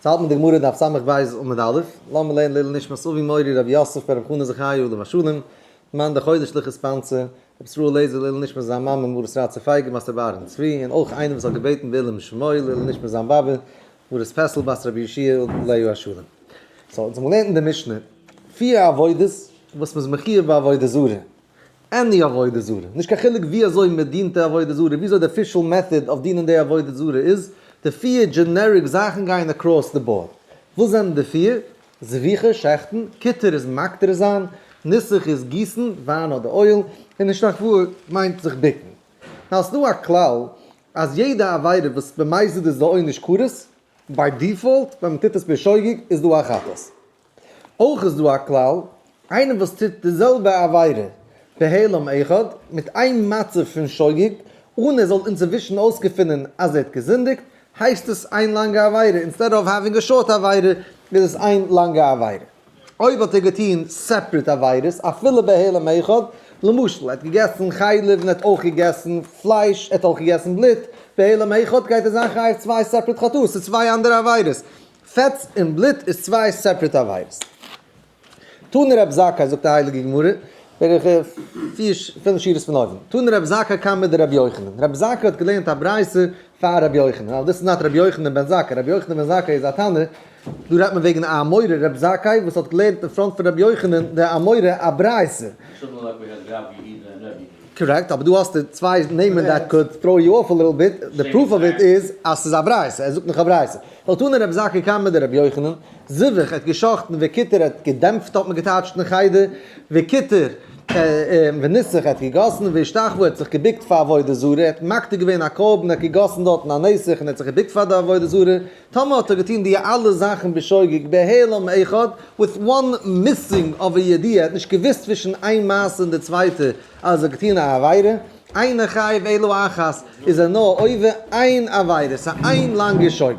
ס'האלט מיט די גמרא דף סמך בית עמוד א', לאמיר לערנען לעילוי נשמת אבי מורי רבי יוסף ברב חנא זכי' עליו השלום, מאן דחודש לכת פנצה, רבי ישראל לעזער לעילוי נשמת זיין מאמע מרת רצה פייגא בת רבי אהרן צבי, און אויך איינער וואס האט געבעטן בעילום שמו לעילוי נשמת זיין באבע מרת פעסל בת רבי יהושע עליו השלום. so אונז האבן געלערנט אין די משנה פיר עבודות וואס מ'איז מחיוב בעבודה זרה, any עבודה זרה, נישט קיין חילוק ווי אזוי מען דינט די עבודה זרה, ווי אזוי די official method אויף דינען די עבודה זרה איז, די פיר generic זאכן גייען across the board. וואס זענען די פיר? זביחה, שעכטן, קיטור איז מקטיר זיין, ניסוך איז גיסן, וויין אדער oil, און השתחוואה מיינט זיך בוקן. now ס'דא א כלל אז יעדע עבירה וואס במזיד איז די עונש כרת, by default ווען מ'טוט עס בשוגג איז דא א חטאת. אויך איז דא א כלל, איינער וואס טוט די זעלבע עבירה בהעלם אחד, מיט איין מצב פון שוגג, אן ער זאל אינצווישן אויסגעפינען אז ער האט געזינדיגט, הייסט עס איין לאנגע עבירה, instead of having a short עבירה, איז עס איין לאנגע עבירה. אויב האט ער געטון separate עבירות, אפילו בהעלם אחד, למשל, ער האט געגעסן חלב און ער האט אויך געגעסן פלייש, ער האט אויך געגעסן בלוט, בהעלם אחד גייט ער זיין חייב צוויי separate חטאות, ס'איז צוויי אנדערע עבירות. פעטס און בלוט איז צוויי separate עבירות. תנא רב זכאי זאגט די הייליגע גמרא, בערך פיר פינף שורות פון אויבן, תנא רב זכאי קמיה דרבי יוחנן, רב זכאי האט געלערנט א ברייתא פאר רבי יוחנן, now this is not רבי יוחנן בן זכאי, רבי יוחנן בן זכאי איז א תנא, דא רעדט מען וועגן א אמורא רב זכאי וואס האט געלערנט אין front פון רבי יוחנן די אמורא א ברייתא. correct, אבער דא האסטו צוויי נעמען that could throw you off a little bit, די proof of it איז אז ס'איז א ברייתא, ער זאגט נאך א ברייתא. ווייל תנא רב זכאי קמיה דרבי יוחנן, זבח האט געשאכטן וקיטר האט געדעמפט האט מען געטייטשט אין חדר, וקיטר וניסוך האט געגאסן והשתחוה האט זיך געבוקט פאר עבודה זרה, האט מקטיר געווען א קרבן האט געגאסן דארטן א נסך און האט זיך געבוקט פאר די עבודה זרה, טאמער האט ער געטון די אלע זאכן בשוגג בהעלם אחד, with one missing of א ידיעה, ער האט נישט געוואוסט צווישן איין מעשה און די צווייטע אז ער האט געטון א עבירה, אינו חייב אלא אחת, איז ער נאר עובר איין עבירה, ס'איז איין לאנגע שוגג.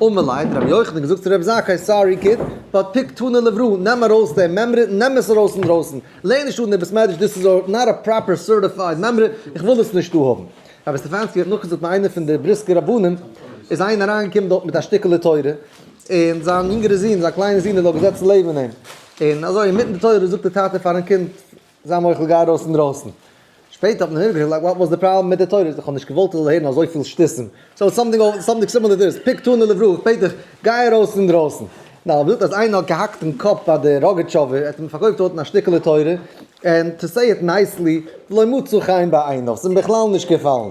אמר ליה, האט רבי יוחנן געזאגט צו רבי זכאי, sorry kid, but פוק תנא לברא, נעם ארויס דעם מימרא, נעם עס ארויס אינדרויסן, לערן נישט אן אין בית מדרש, this is not a proper certified מימרא, איך וויל עס נישט דא האבן. רבי סטעפאנסקי האט נאכגעזאגט ביי איינער פון די בריסקער רבנים, איז איינער אריינגעקומען דארט מיט א שטיקעלע תורה, און זיין יונגערע זון, זיין קליינע זון איז דארט געזעצן לעבן אים, און אזוי אינמיטן די תורה זאגט די טאטע פארן קינד, זיי מוחל גיי ארויס אינדרויסן. שפעטער האט מען אים געפרעגט what was the problem מיט די תורה, איך האב נישט געוואלט ער זאל הערן אזויפיל שטותים, so something something similar to this, פוק תנא לברא, איך בעט דיך גיי ארויס אינדרויסן. נאר מ'זאגט אז איינער האט געהאקט אין קאפ ביי די ראגאטשאווער, ער האט אים פארקויפט דארטן א שטיקעלע תורה, and to say it nicely, לא מצא חן בעיניו, ס'איז אים בכלל נישט געפאלן.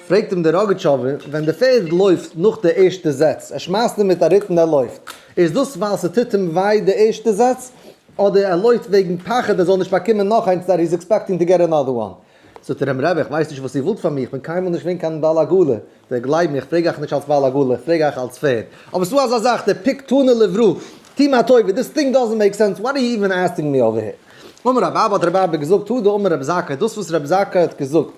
פרעגט אים דער ראגאטשאווער, ווען די פערד לויפט נאך די ערשטע זעץ, ער שמייסט אים מיט א ריט און ער לויפט, איז דאס ווייל ס'טוט אים וויי די ערשטע זעץ, אדער ער לויפט וועגן פחד ער זאל נישט באקומען נאך איינס that he's expecting to get another one. זאגט ער אים רבי איך ווייס נישט וואס איר ווילט פון מיר איך בין קיינמאל נישט געווען קיין בעל עגלה, זאגט ער גלייב מיר איך פרעג אייך נישט אלס בעל עגלה איך פרעג אייך אלס פערד, אבער ס'דא אזא זאך דער פוק תנא לברא, טו מיר א טובה this thing doesn't make sense what are you even asking me over here. אמר רב אבא האט רב אבא געזאגט הא דאמר רב זכאי דאס וואס רב זכאי האט געזאגט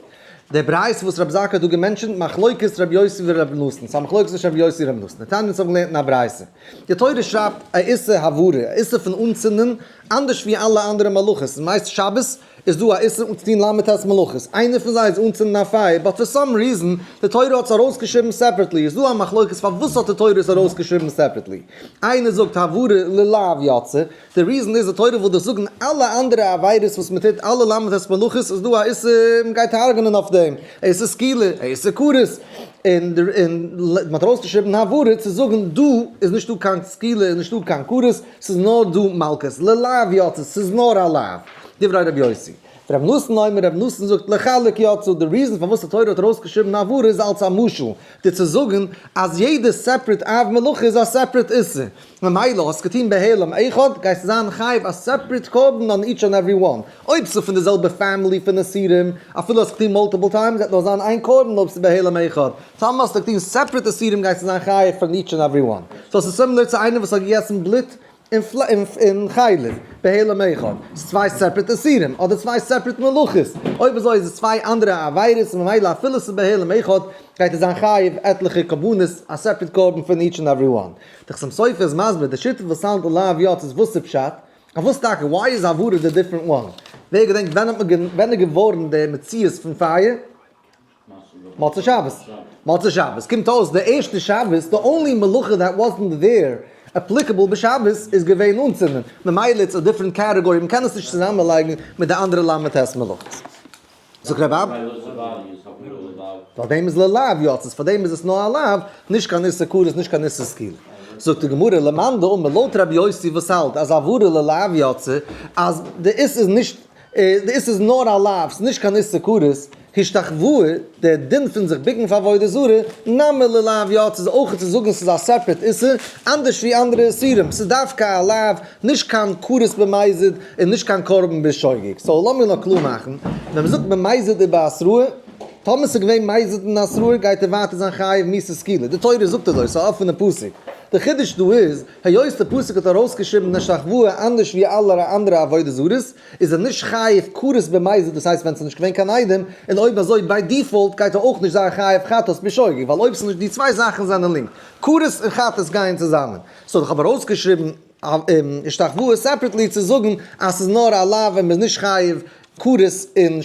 די ברייתא וואס רב זכאי האט דא גע mention ט מחלוקת רבי יוסי ורבי נתן, ס'איז א מחלוקת צווישן רבי יוסי און רבי נתן, דתניא אונז האבן געלערנט אין א ברייתא, די תורה שרייבט א איסור הבערה, א איסור פון אנצינדן, אנדערש ווי אלע אנדערע מלאכות, און מייסט שבת איז דא א איסור אנצוטון ל"ט מלאכות, איינער פון זיי איז אנצינדן א פייער, but for some reason די תורה האט עס ארויסגעשריבן separately, איז דא א מחלוקת פארוואס האט די תורה עס ארויסגעשריבן separately, איינער זאגט הבערה ללאו יצא, די reason איז די תורה וויל דיך זאגן אלע אנדערע עבירות וואס מען טוט אלע ל"ט מלאכות איז דא א איסור מען גייט הרג'נען אויף דעם, א איסור סקילה, א איסור כרת, און און מען האט ארויסגעשריבן הבערה צו זאגן דא איז נישטא קיין סקילה איז נישטא קיין כרת ס'איז נאר דא מלקות, ללאו יצא ס'איז נאר א לאו, דברי רבי יוסי. רבי נתן אומר רבי נתן זאגט לחלק יצא, די reason פארוואס די תורה האט ארויסגעשריבן הבערה איז אלס א משל דיר צו זאגן אז יעדע separate אב מלאכה איז א separate איסור, ממילא האסט געטון בהעלם אחד, גייסטו זיין חייב א separate קרבן on each and every one. אויב ס'איז פון די זעלבע family פון איסורים, אפילו האסט געטון multiple times, וועט נאר זיין איין קרבן אויב ס'איז בהעלם אחד. טאמער האסטו געטון separate איסורים גייסטו זיין חייב פאר each and every one. so ס'איז similar צו איינער וואס האט געגעסן בלוט און חלב, בהעלם אחד. ס'איז צוויי separate איסורים, אדער צוויי separate מלאכות. אויב אזוי איז עס צוויי אנדערע עבירות, ממילא אפילו ס'איז בהעלם אחד, גייט ער זיין חייב עטליכע קרבנות, א separate קרבן פון each and every one. די חתם סופר איז מסביר די שיטה וואס sound ללאו יצא איז וואס איז פשט? פארוואס טאקע? why איז הבערה די different one? ווער געדענקט ווען האט מען ווען איז געווארן די מציאות פון פייער? מוצאי שבת. מוצאי שבת. קומט אויס די ערשטע שבת, די only מלאכה that wasn't there applicable בשבת איז געווען אנצינדן. ממילא it's a different category, מ'קען עס נישט צוזאמענלייגן מיט די אנדערע ל"ט מלאכות. זאגט רב אבא. פאר דעם איז ללאו יצאת, פאר דעם איז עס נאר א לאו, נישט קיין איסור כרת, נישט קיין איסור סקילה. זאגט די גמרא, למאן דאמר לויט רבי יוסי וואס האלט אז העברה ללאו יצא, אז די איסור איז נישט, די איסור איז נאר א לאו, ס'איז נישט קיין איסור כרת, השתחוואה, דער דין פון זיך בוקן פאר עבודה זרה, נמי ללאו יצא איז אויך צו זאגן ס'איז א separate איסור, אנדערש ווי אנדערע איסורים, ס'איז דווקא א לאו, נישט קיין כרת במזיד און נישט קיין קרבן בשוגג. so לאמיר נאר קלאר מאכן, ווען מ'זאגט במזיד ובהתראה, טאמער ס'איז געווען מזיד און התראה גייט ער ווייטער זיין חייב מיתת סקילה, די תורה זאגט אזוי, ס'איז א אפענע פסוק. די חידוש דא איז, היות די פסוק האט ארויסגעשריבן השתחוואה אנדערש ווי אלע אנדערע עבודה זרות, איז ער נישט חייב כרת במזיד, דאס הייסט ווען ס'איז נישט געווען קיין עדים, און אויב אזוי by default גייט ער אויך נישט זיין חייב חטאת בשוגג, ווייל אויב ס'איז נישט די צוויי זאכן זענען linked, כרת און חטאת גייען צוזאמען. so איך האב ארויסגעשריבן השתחוואה separately צו זאגן אז ס'איז נאר א לאו און מ'איז נישט חייב כרת אין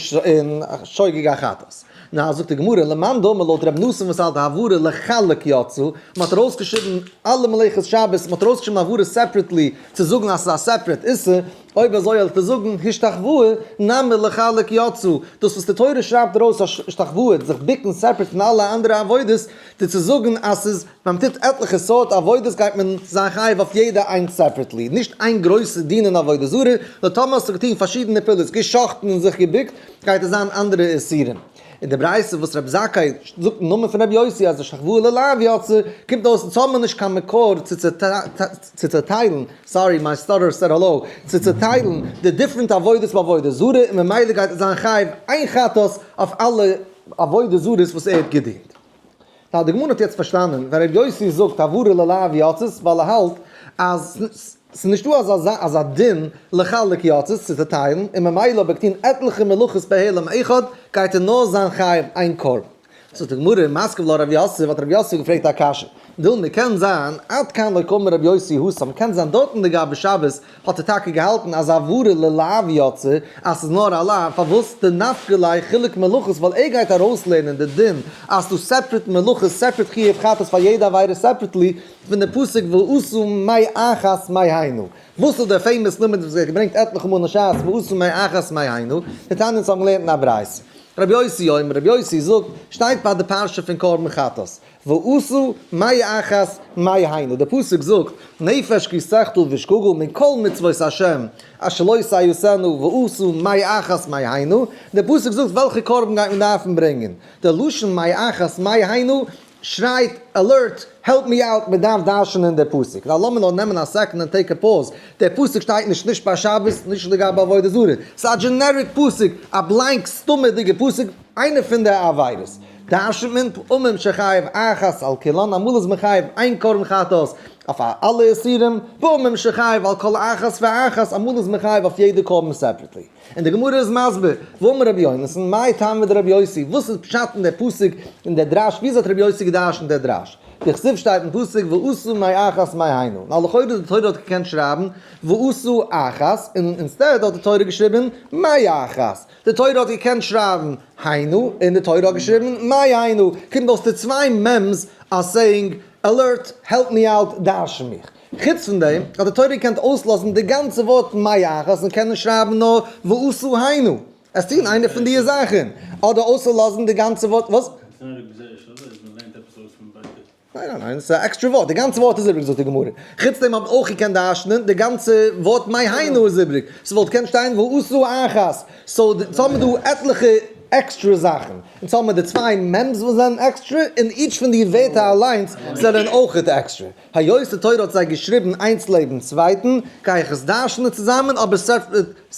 שוגג א חטאת. נא, זאגט די גמרא, למאן דאמר לויט רבי נתן וואס האלט העברה לחלק יצא, מ'האט ארויסגעשריבן אלע מלאכות שבת, מ'האט ארויסגעשריבן העברה separately צו זאגן אז ס'איז א separate איסור, אויב אזוי העלפט עס זאגן השתחוואה נמי לחלק יצא, דאס וואס די תורה שרייבט ארויס השתחוואה, זיך בוקן separate פון אלע אנדערע עבודות, די צו זאגן אז ס'איז ווען מ'טוט עטליכע סארט עבודות גייט מען זיין חייב אויף יעדע איינס separately, נישט איין גרויסע דין אין עבודה זרה, נאר טאמער האסטו געטון פארשידענע פעולות, גע'שחט'ן און זיך געבוקט, גייט עס זיין אנדערע איסורים. און די ברייתא וואס רב זכאי זאגט אין נאמען פון רבי יוסי אז השתחוואה ללאו יצא, קומט אויס אונז האבן נישט קיין מקור צו צוטיילן, sorry my stutter said hello, צו צוטיילן די different עבודות בעבודה זרה און ממילא גייט ער זיין חייב איין חטאת אויף אלע עבודה זרות וואס ער האט געדינט. ווייל די גמרא האט יעצט פארשטאנען ווען ר' יוסי זאגט העברה ללאו יצאת ווייל ער האלט אז ס'איז נישטא אזא זאך אזא דין לחלק יצאת צו צעטיילן און ממילא אויב ער געטון עטליכע מלאכות בהעלם אחד גייט ער נאר זיין חייב איין קרבן. זאגט די גמרא, מתקיף לה רב יוסף, האט רב יוסף געפרעגט א קשיא, דילמא קען זיין עד כאן לא קאמר רבי יוסי התם, קען זיין דארטן לגבי שבת האט ער טאקע געהאלטן אז העברה ללאו יצא, אז ס'איז נאר א לאו, פארוואס דנפקא ליה חילוק מלאכות ווייל ער גייט ארויסלערנען די דין אז ס'דא separate מלאכות separate חיוב חטאת פאר יעדע עבירה separately פון די פסוק ועשו מאחת מהנה. וואס איז דער famous לימוד וואס ווערט געברענגט עטליכע מאל אין שס ועשו מאחת מהנה? דתניא אונז האבן געלערנט אין א ברייתא. רבי יוסי אומר, רבי יוסי זאגט, שטייט ביי די פרשה פון קרבן חטאת, ועשו מאחת מהנה, דער פסוק זאגט, נפש כי תחטא בשגגה מכל מצוות השם אשר לא תעשינה ועשו מאחת מהנה, דער פסוק זאגט וועלכע קרבן גייט מען דארפן ברענגען, דער לשון מאחת מהנה שרייט alert help me out מען דארף דרש'נען דער פסוק, now לאמיר נאר נעמען א second און take a pause, דער פסוק שטייט נישט נישט ביי שבת נישט לגבי עבודה זרה, ס'איז א generic פסוק, א blank סתמ'דיגע פסוק, איינע פון די עבירות. דרש'נט מען פעמים שחייב אחת על כולן, אמאל איז מען חייב איין קרבן חטאת אויף אלע איסורים, פעמים שחייב על כל אחת ואחת, אמאל איז מען חייב אויף יעדע קרבן separately. און די גמרא איז מסביר, ואמר רבי יונתן, מאי טעמא דרבי יוסי, וואס איז פשט אין דער פסוק אין דער דרש, וויאזוי האט רבי יוסי געדרש'נט דער דרש? דכתיב שטייט אין פסוק ועשו מאחת מהנה, נאר לכאורה די תורה האט געקענט שרייבן ועשו אחת, און instead האט די תורה געשריבן מאחת. די תורה האט געקענט שרייבן היינו, און די תורה האט געשריבן מהנה, קומט אויס די צוויי מ'ס are saying alert, help me out, דרש'ן מיך. חוץ פון דעם האט די תורה געקענט אויסלאזן די גאנצע ווארט מאחת און קענען שרייבן נאר ועשו הנה. עס טון איינע פון די זאכן, אדער אויסצולאזן די גאנצע ווארט וואס? ניין ניין ניין, ס'איז א עקסטרע ווארט, די גאנצע ווארט איז איבריג זאגט די גמרא. חוץ דעם האט מען אויך געקענט דרש'נען, די גאנצע ווארט מהנה איז איבריג, ס'וואלט געקענט שטיין ועשו אחת. so אונז האבן דא עטליכע עקסטרע זאכן. אונז האבן די צוויי מ'ס וואס זענען עקסטרע, און each פון די ווערטער אליינס זענען אויכעט עקסטרע. היות די תורה האט זיי געשריבן איינס לעבן צווייטן, גיי איך עס דרש'נען צוזאמען אבער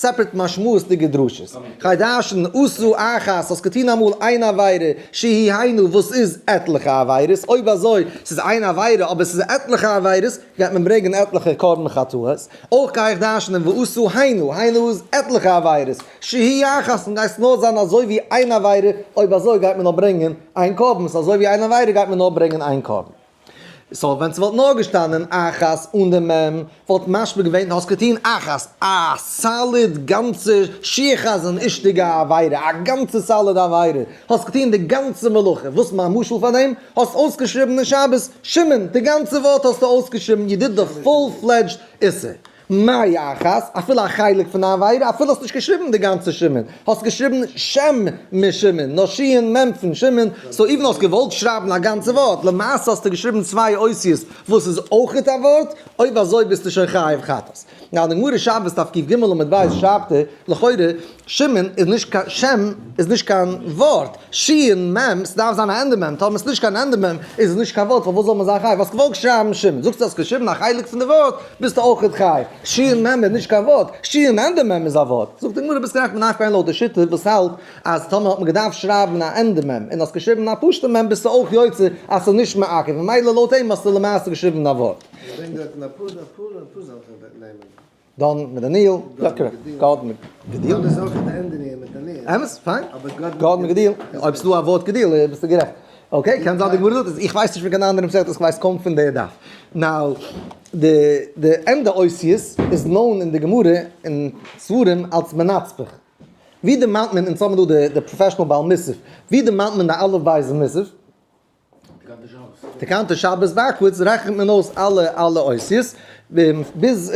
separate משמעות'דיגע דרשות. כ'גיי דרש'נען עשו אחת, האסט געטון אמאל איין עבירה, שהיא היינו וואס איז עטליכע עבירות, אויב אזוי ס'איז איין עבירה אבער ס'איז עטליכע עבירות, גייט מען ברענגען עטליכע קרבן חטאות. אויך גיי איך דרש'נען ועשו היינו, היינו איז עטליכע עבירות, שהיא אחת, און גייסט נאר זיין אזוי ווי איין עבירה, אויב אזוי גייט מען נאר ברענגען איין קרבן, ס'איז אזוי ווי איין עבירה גייט מען נאר ברענגען איין קרבן. So ווען ס'וואלט נאר געשטאנען אחת אן די מ' וואלט משמע געווען האסט געטון אחת, א solid גאנצע שיחת און אישתיגע עבירה, א גאנצע solid עבירה, האסט געטון די גאנצע מלאכה, וואס מיין משל פאר דעם? האסט אויסגעשריבן אין שבת שמעון, די גאנצע ווארט האסטו אויסגעשריבן, you did the full fledged איסור. מאי אחת, אפילו א חלק פון א עבירה, אפילו האסט נישט געשריבן די גאנצע שמעון, האסט געשריבן שם משמעון, נאר שין מ' פון שמעון, so even האסט געוואלט שרייבן א גאנצע ווארט, למעשה האסטו געשריבן צוויי אותיות וואס איז אויכעט א ווארט, אויב אזוי ביסטו שוין חייב חטאת. Now די גמרא שבת דף קג עמוד ב' שרייבט ער, לכאורה, שמעון איז נישט קיין, שם איז נישט קיין ווארט, שין מ', ס'דארף זיין א ענדע מ', טאמער ס'נישט קיין ענדע מ' איז עס נישט קיין ווארט, פארוואס זאל מען זיין חייב? האסט געוואלט שרייבן שמעון, זאגסטו האסט געשריבן א חלק פון די ווארט, ביסטו אויכעט חייב. שין מ' איז נישט קיין ווארט, שין ענדע מ' איז א ווארט. זאגט די גמרא ביסט גערעכט מ'דארף גיין לויט די שיטה וואס האלט אז טאמער האט מען געדארפט שרייבן א ענדע מ' און האסט געשריבן א פשוטע מ' ביסטו אויך יוצא אז ס'איז נישט מעכב, ממילא לויט אים האסטו למעשה געשריבן א ווארט. ברענג דארטן אפאר אזעלכע נעמען. דן מיט דניאל, יא correct, גד מיט גדיאל. דן איז אויך די ענדע נ מיט דניאל. אמת, פיין. גד מיט גדיאל, אויב ס'דא א ווארט גדיאל ביסטו גערעכט. Okay, קען זיין די גמרא זאגט עס, איך ווייס נישט פון קיין אנדערע מסכת, איך ווייס קוים פון די דף. Now, די די ענדע אותיות איז known אין די גמרא אין ספרים אלס מנצפך. ווי דערמאנט מען, אונז האבן דא די די professional בעל מוסף, ווי דערמאנט מען די אלף בית מוסף? תקנת שבת backwards רעכנט מען אויס אלע אלע אותיות ביז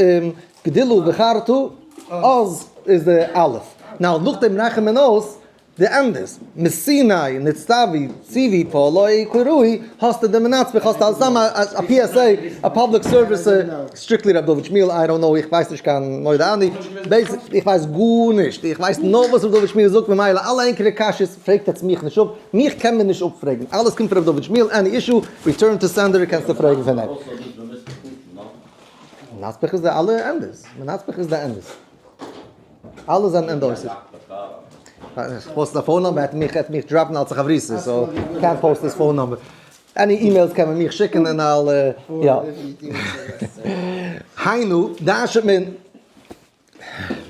גדילו בחרתו אז איז די אלף. Now נאכדעם רעכנט מען אויס די ענדעס, מסיני נצטוו ציווי פעלו קראוהו, האסטו די מנצפך האסטו אלס סתם א PSA א public service strictly ר' דוד שמואל I don't know איך ווייס נישט קיין מודה אני basic איך ווייס גארנישט איך ווייס נאר וואס ר' דוד שמואל זאגט ממילא אלע ענקערע קשיות פרעגט עטס מיך נישט אפ מיך קען מען נישט אפפרעגן אלעס קומט פון ר' דוד שמואל any issue return to sender קענסטו פרעגן פון אים. מנצפך איז די אלע ענדעס מנצפך איז די ענדעס. אלע זענען ענדארסער. איך post א phone number, ער האט מיך drop ן אלס א חברותא, so can't post his phone number. Any emails קען מען מיך שיקן און I'll יא. היינו, דרש'נט מען.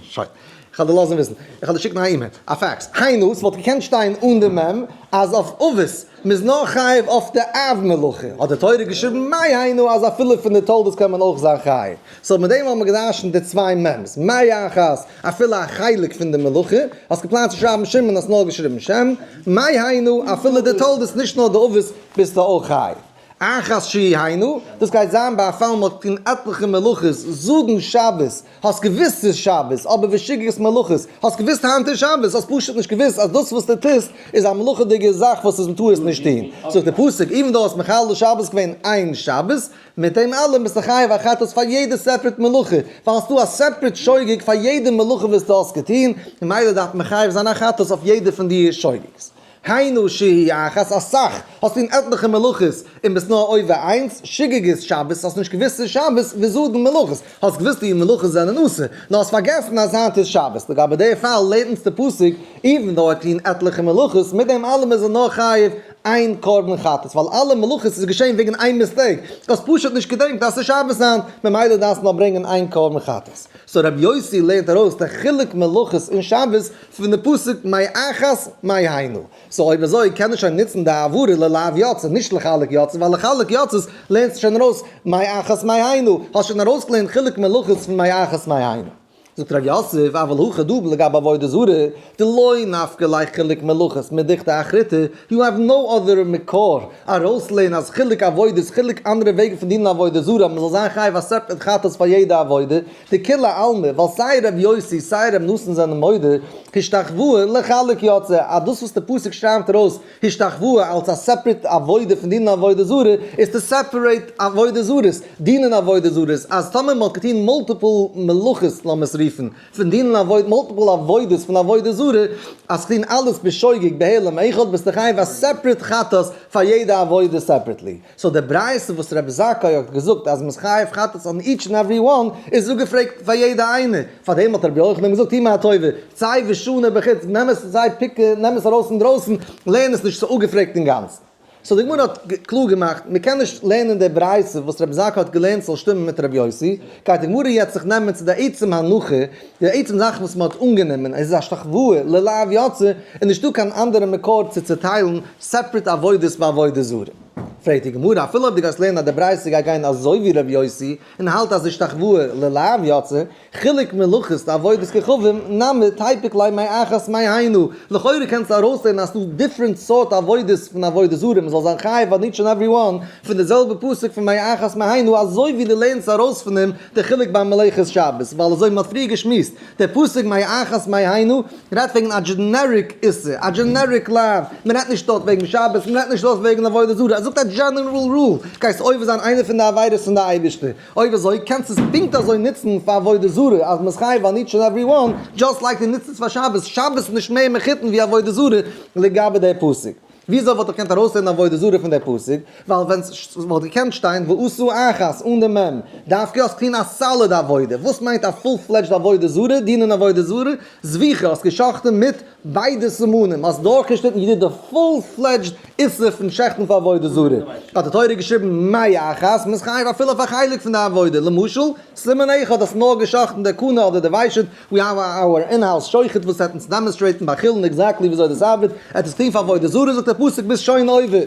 שוין. איך וועל דיר לאזן וויסן. איך וועל דיר שיקן א אימעיל, א fax. היינו, ס'וואלט געקענט שטיין אן די מ' אז אויף אבות מ'איז נאר חייב אויף די אב מלאכה, האט די תורה געשריבן מאי היינו אז אפילו פון די תולדות קען מען אויך זיין חייב. So מיט דעם האבן מיר געדרשנט די צוויי מ'ס, מאי אחת, אפילו א חלק פון די מלאכה, האסט געפלאנט צו שרייבן שמעון האסט נאר געשריבן שם, מאי היינו, אפילו די תולדות נישט נאר די אבות ביסטו אויך חייב. אחת שהיא היינו, דאס גייט זיין ביי א פאל מ'האט געטון עטליכע מלאכות, זאגן שבת, האסט געוואוסט ס'איז שבת, אבער ושגגת מלאכות, האסט געוואוסט היינט איז שבת, האסט פשוט נישט געוואוסט אז דאס וואס דו טוסט איז א מלאכה'דיגע זאך וואס איז מ'טאר עס נישט טון. זאגט דער פסוק, even though האסט מחלל שבת געווען איין שבת, מיט דעם אלעם ביסטו חייב א חטאת פאר יעדע separate מלאכה, ווייל ס'דא א separate שוגג פאר יעדע מלאכה וואס דו האסט געטון, ממילא דארף מען חייב זיין א חטאת אויף יעדע פון די שוגג'ס. היינו שהיא אחת, אסאך, האסט טון עטליכע מלאכות און ביסט נאר עובר איינס, שגגת שבת, האסט נישט געוואוסט ס'איז שבת, וזדון מלאכות, האסט געוואוסט די מלאכות זענען אסור, נאר האסט פארגעסן אז היינט איז שבת, לגבי די פאל לערנט אונז די פסוק, even though ער האט טון עטליכע מלאכות, מיט דעם אלעם איז ער נאר חייב איין קרבן חטאת, ווייל אלע מלאכות איז געשען וועגן איין mistake, דו האסט פשוט נישט געדענקט אז ס'איז שבת היינט, ממילא דארפסטו נאר ברענגען איין קרבן חטאת. So רבי יוסי לערנט ארויס די חילוק מלאכות אין שבת פון די פסוק מאי אחת מאי היינו. So אויב אזוי קען ער שוין נוצן די הברה ללאו יצא, נישט לחלק יצא, ווייל לחלק יצא'ס לערנסטו שוין ארויס מאי אחת מאי היינו, האסט שוין ארויסגעלערנט חילוק מלאכות פון מאי אחת מאי היינו. זאגט רב יוסף, אבל הכא דא לגבי עבודה זרה, דלא נפקא ליה חילוק מלאכות מדוכתא אחריתא, you have no other מקור ארויסלערנען אז חילוק עבודות, חילוק אנדערע וועגן פון דינען עבודה זרה, אז מ'זאל זיין חייב א separate חטאת פאר יעדע עבודה, דכולי עלמא, ווייל סיי ר' יוסי סיי ר' נתן זענען מודה, השתחוואה לחלק יצא, אז דאס וואס די פסוק שרייבט ארויס השתחוואה אלס א separate עבודה פון דינען עבודה זרה, איז to separate עבודה זרות, דינען עבודה זרות, אז טאמער מ'האט געטון multiple מלאכות לאמיר עס רופן, פון דינען עבודה, multiple עבודות פון עבודה זרה, אז כ'טון אלעס בשוגג בהעלם אחד ביסטו חייב א separate חטאת פאר יעדע עבודה separately. So די ברייתא וואס רבי זכאי האט געזאגט אז מ'איז חייב חטאת on each and every one איז אפגעפרעגט פאר יעדע איינע, פארדעם האט רבי יוחנן געזאגט טו מיר א טובה, צא ושנה בחוץ, נעם עס זיי pick נעם עס ארויס אינדרויסן, לערן עס נישט ס'איז אפגעפרעגט אינגאנצן. So די גמרא האט קלאר געמאכט, מ'קען נישט לערנען די ברייתא וואס רבי זכאי האט געלערנט ס'זאל שטימען מיט רבי יוסי, גייט די גמרא יעצט זיך נעמען צו די עצם הנחה, די עצם זאך וואס מ'האט אנגענומען, עס איז השתחוואה ללאו יצא, און נישטא קיין אנדערע מקור צו צוטיילן separate עבודות בעבודה זרה. פרעגט די גמרא, אפילו אויב דו גייסט לערנען אז די ברייתא גייט גיין אזוי ווי ר' יוסי, און האלט אז השתחוואה ללאו יצא, חילוק מלאכות לעבודת כוכבים, נמי תיפוק ליה מאחת מאי היינו, לכאורה קענסטו ארויסלערנען אז ס'דא different סארט עבודות פון עבודה זרה, מ'זאל זיין חייב אן each and every one פון די זעלבע פסוק פון מאחת מאי היינו, אזוי ווי דו לערנסט ארויס פון דעם די חילוק ביי מלאכת שבת, ווייל אזוי ווי מ'האט פריער געשמועסט, דער פסוק מאחת מאי היינו רעדט וועגן א generic איסור, א generic לאו, מען רעדט נישט דארט וועגן שבת, מען רעדט נישט דארט וועגן עבודה זרה, ער זאגט א general rule, גייסט עובר זיין איינע פון די עבירות פון די אייבערשטער, אויב אזוי קענסטו עס פונקט אזוי נוצן פאר עבודה זרה, אז מען איז חייב אן each and every one, just like דו נוצט עס פאר שבת, שבת איז נישט מער מחותן ווי עבודה זרה לגבי דער פסוק. וויאזוי וואלט איך געקענט ארויסלערנען עבודה זרה פון דער פסוק? ווייל ווען ס'וואלט געקענט שטיין ועשו אחת אן די מ', דווקא האסט געטון א solid עבודה. וואס מיינט א full fledged עבודה זרה? דינען עבודה זרה? זביחה, האסט גע'שחט'ן מיט ביידע סימנים, האסט דורכגעשניטן you did the full fledged איסור פון שעכטן פאר עבודה זרה. האט די תורה געשריבן מאחת, מ'איז חייב אפילו אויף א חלק פון די עבודה. למשל, סימן אחד האסט נאר גע'שחט'ן די קנה אדער די ושט, we have our in-house שוחט וואס וועט אונז demonstrate ן ביי חולין exactly וויאזוי דאס ארבעט, ער האט עס געטון פאר עבודה זרה זאגט דער פסוק ביסט שוין עובר,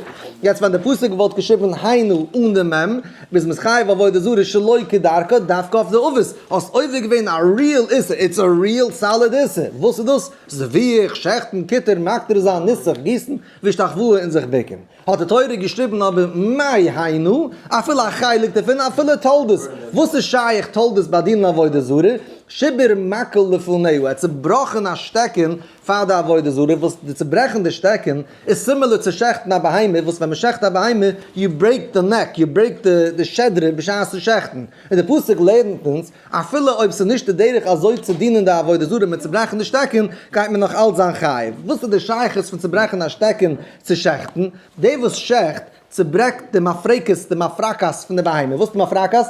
יעצט ווען דער פסוק וואלט געשריבן היינו אן די מ' ביז מ'איז חייב עבודה זרה שלא כדרכה דווקא אויף די אבות, האסט עובר געווען א real איסור, it's a real solid איסור, וואס איז דאס? זביח, שעכטן, כיתור, מקטיר זיין, ניסוך, גיסן, והשתחוואה און זיך בוקן. האט די תורה געשריבן אבער מאי היינו, אפילו א חלק דערפון, אפילו תולדות, וואס איז שייך תולדות ביי דינען עבודה זרה, שיבר מקל לפניו, ער האט צובראכן א שטעקן פאר די עבודה זרה, וואס די צוברעכן די שטעקן איז similar צו שעכטן א בהמה, וואס ווען מען שעכט א בהמה, you break the neck, you break די שדרה בשעת'ן שעכטן, און די פסוק לערנט אונז, אפילו אויב ס'איז נישט די דרך אזוי צו דינען די עבודה זרה מיט צוברעכן די שטעקן, גייט מען נאך אלץ זיין חייב. וואס איז די שייכות פון צוברעכן א שטעקן צו שעכטן? דער וואס שעכט, צוברעכט די מפרקת, די מפרקת פון די בהמה. וואס איז די מפרקת?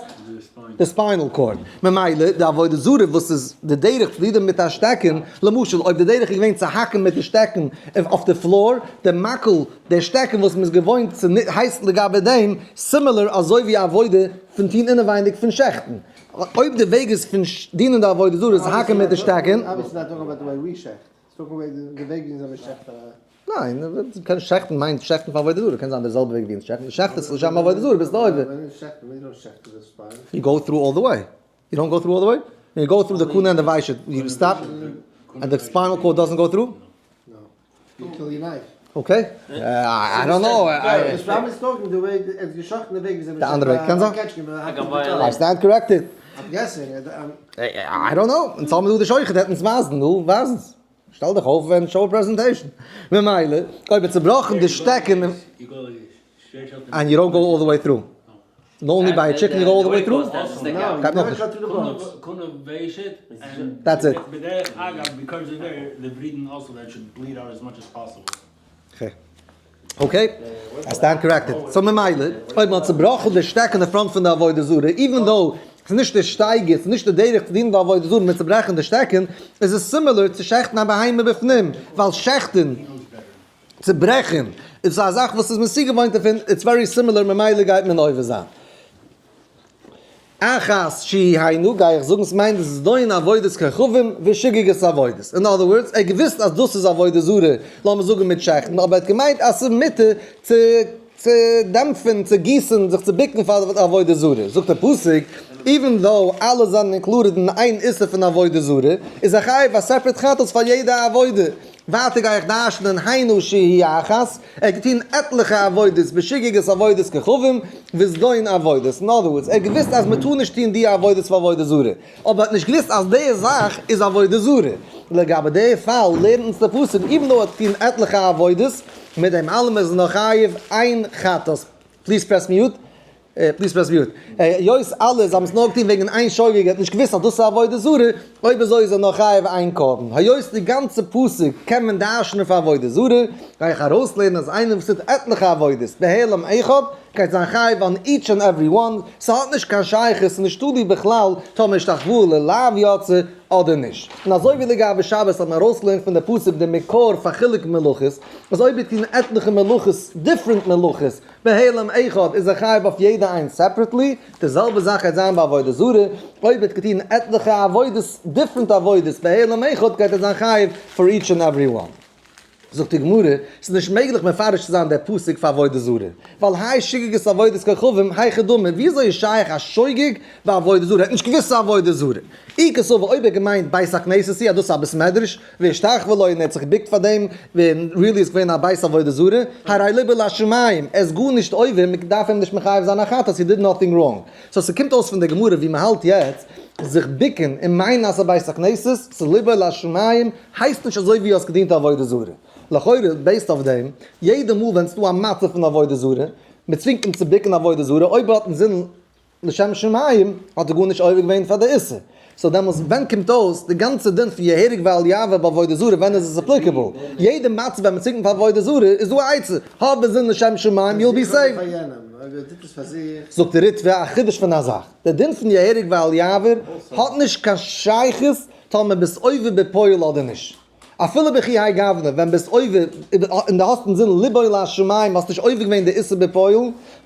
די spinal cord. ממילא די עבודה זרה וואס איז די דרך צו דינען מיט א שטעקן, למשל אויב די דרך איז געווען צו האקן מיט די שטעקן אויף די floor, די מקל, דער שטעקן וואס מ'איז געוואוינט צו הייסט לגבי דעם similar אזוי ווי עבודה פון טון אינעווייניג פון שעכטן. אויב די וועג איז פון דינען די עבודה זרה איז האקן מיט די שטעקן. ניין, קען שעכטן מיינט שעכטן פאר עבודה זרה, קען זיין די זעלבע וועג ווי אונז שעכטן, שעכט עס לשם עבודה זרה ביסטו עובר. You go through all the way. You don't go through all the way? You go through the קנה and the ושט, you stop and the spinal cord doesn't go through? Okay, I don't know. די אנדערע וועג קען זיין. I stand corrected. I don't know. אונז האבן דא די שוחט העט אונז ווייזן. נו, ווייז אונז. שטעל דיך אויף און show a presentation. ממילא, אויב האט צובראכן די שטעקן. And you don't go all the way through. Only by chicken you go all the way through? גייט נאכנישט. That's it. Okay, I stand corrected. So ממילא, אויב מ'האט צובראכן די שטעק אין די front פון די עבודה זרה, even though ס'איז נישט די שטייגער, ס'איז נישט די דרך צו דינען די עבודה זרה מיט צוברעכן די שטעקן, איז עס similar צו שעכטן א בהמה בפנים, ווייל שעכטן, צוברעכן, איז א זאך וואס איז מען צוגעוואוינט דערפון, it's very similar, ממילא גייט מען עובר זיין. אחת שהיא היינו, גיי איך זאגן ס'מיינט זדון עבודת כוכבים ושגגת עבודות. In other words, ער האט געוואוסט אז דאס איז עבודה זרה, לאמיר זאגן מיט שעכטן, אבער ער האט געמיינט אז ס'איז מותר צו צו דעמפן, צו גיסן, זיך צו בוקן פאר עבודה זרה. זאגט דער פסוק, even though אלע זענען included אין איין איסור פון עבודה זרה, איז ער חייב א separate חטאת פאר יעדע עבודה. ווייטער גיי איך דרש'נען היינו שהיא אחת, ער האט געטון עטליכע עבודות בשגגת עבודת כוכבים וזדון עבודות, in other words, ער האט געוואוסט אז מען טאר נישט טון די עבודות פאר עבודה זרה, אבער ער האט נישט געוואוסט אז די זאך איז עבודה זרה. לגבי די פאל לערנט אונז דער פסוק, even though ער האט געטון עטליכע עבודות, מיט דעם אלעם איז ער נאך חייב איין חטאת. Please press mute. Please press mute. היות אלע זיי האבן עס נאר געטון וועגן איין שוגג, ער האט נישט געוואוסט אז דאס איז עבודה זרה, אויב אזוי איז ער נאר חייב איין קרבן. היות די גאנצע פסוק קען מען דרש'נען פאר עבודה זרה, גיי איך ארויסלערנען אז איינער וואס טוט עטליכע עבודות בהעלם אחד, גייט זיין חייב on each and every one, ס'האט נישט קיין שייכות, ס'איז נישט תלוי בכלל טאמער השתחוואה ללאו יצא אדער נישט. און אזוי ווי לגבי שבת האט מען ארויסגעלערנט פון די פסוק די מקור פאר חילוק מלאכות, אז אויב מיר טוהן עטליכע מלאכות, different מלאכות, בהעלם אחד איז ער חייב אויף יעדע איינס separately, די זעלבע זאך גייט זיין ביי עבודה זרה, אויב ער האט געטון עטליכע עבודות, different עבודות, בהעלם אחד גייט ער זיין חייב for each and every one. זאגט די גמרא, ס'איז נישט מעגליך מפרש צו זיין דער פסוק פאר עבודה זרה, ווייל האי שגגת עבודת כוכבים היכי דמי, וויאזוי איז שייך א שוגג ביי עבודה זרה, ער האט נישט געוואוסט ס'איז עבודה זרה. אי כסבור אויב ער האט געמיינט בית הכנסת היא אז דאס איז א בית מדרש, והשתחוה לו און ער האט זיך געבוקט פאר דעם, ווען really איז געווען א בית עבודה זרה, הרי לבו לשמים, ער איז גארנישט עובר, מען דארף אים נישט מחייב זיין א חטאת, he did nothing wrong. so ס'קומט אויס פון די גמרא ווי מ'האלט יעצט, זיך בוקן און מיינען אז ס'איז בית הכנסת, ס'איז לבו לשמים, הייסט נישט אזוי ווי האסט געדינט עבודה זרה. לכאורה based אויף דעם, יעדע מאל ווען ס'דא א מצב פון עבודה זרה, מ'צווינגט אים צו בוקן עבודה זרה, אויב ער האט אינזין לשם שמים, האט ער גארנישט עובר געווען פאר די איסור. so דעמאלס ווען קומט אויס די גאנצע דין פון יהרג ואל יעבור ביי עבודה זרה ווען איז עס applicable? יעדע מצב ווען מ'צווינגט אים פאר עבודה זרה איז דא א עצה, האב אינזין לשם שמים, you'll be safe. זאגט די ריטב"א א חידוש פון א זאך, די דין פון יהרג ואל יעבור האט נישט קיין שייכות טאמער ביסט עובר בפועל אדער נישט. אפילו בכי האי גוונא, ווען ביסט עובר און די האסט אינזין לבו לשמים, האסט נישט עובר געווען די איסור בפועל,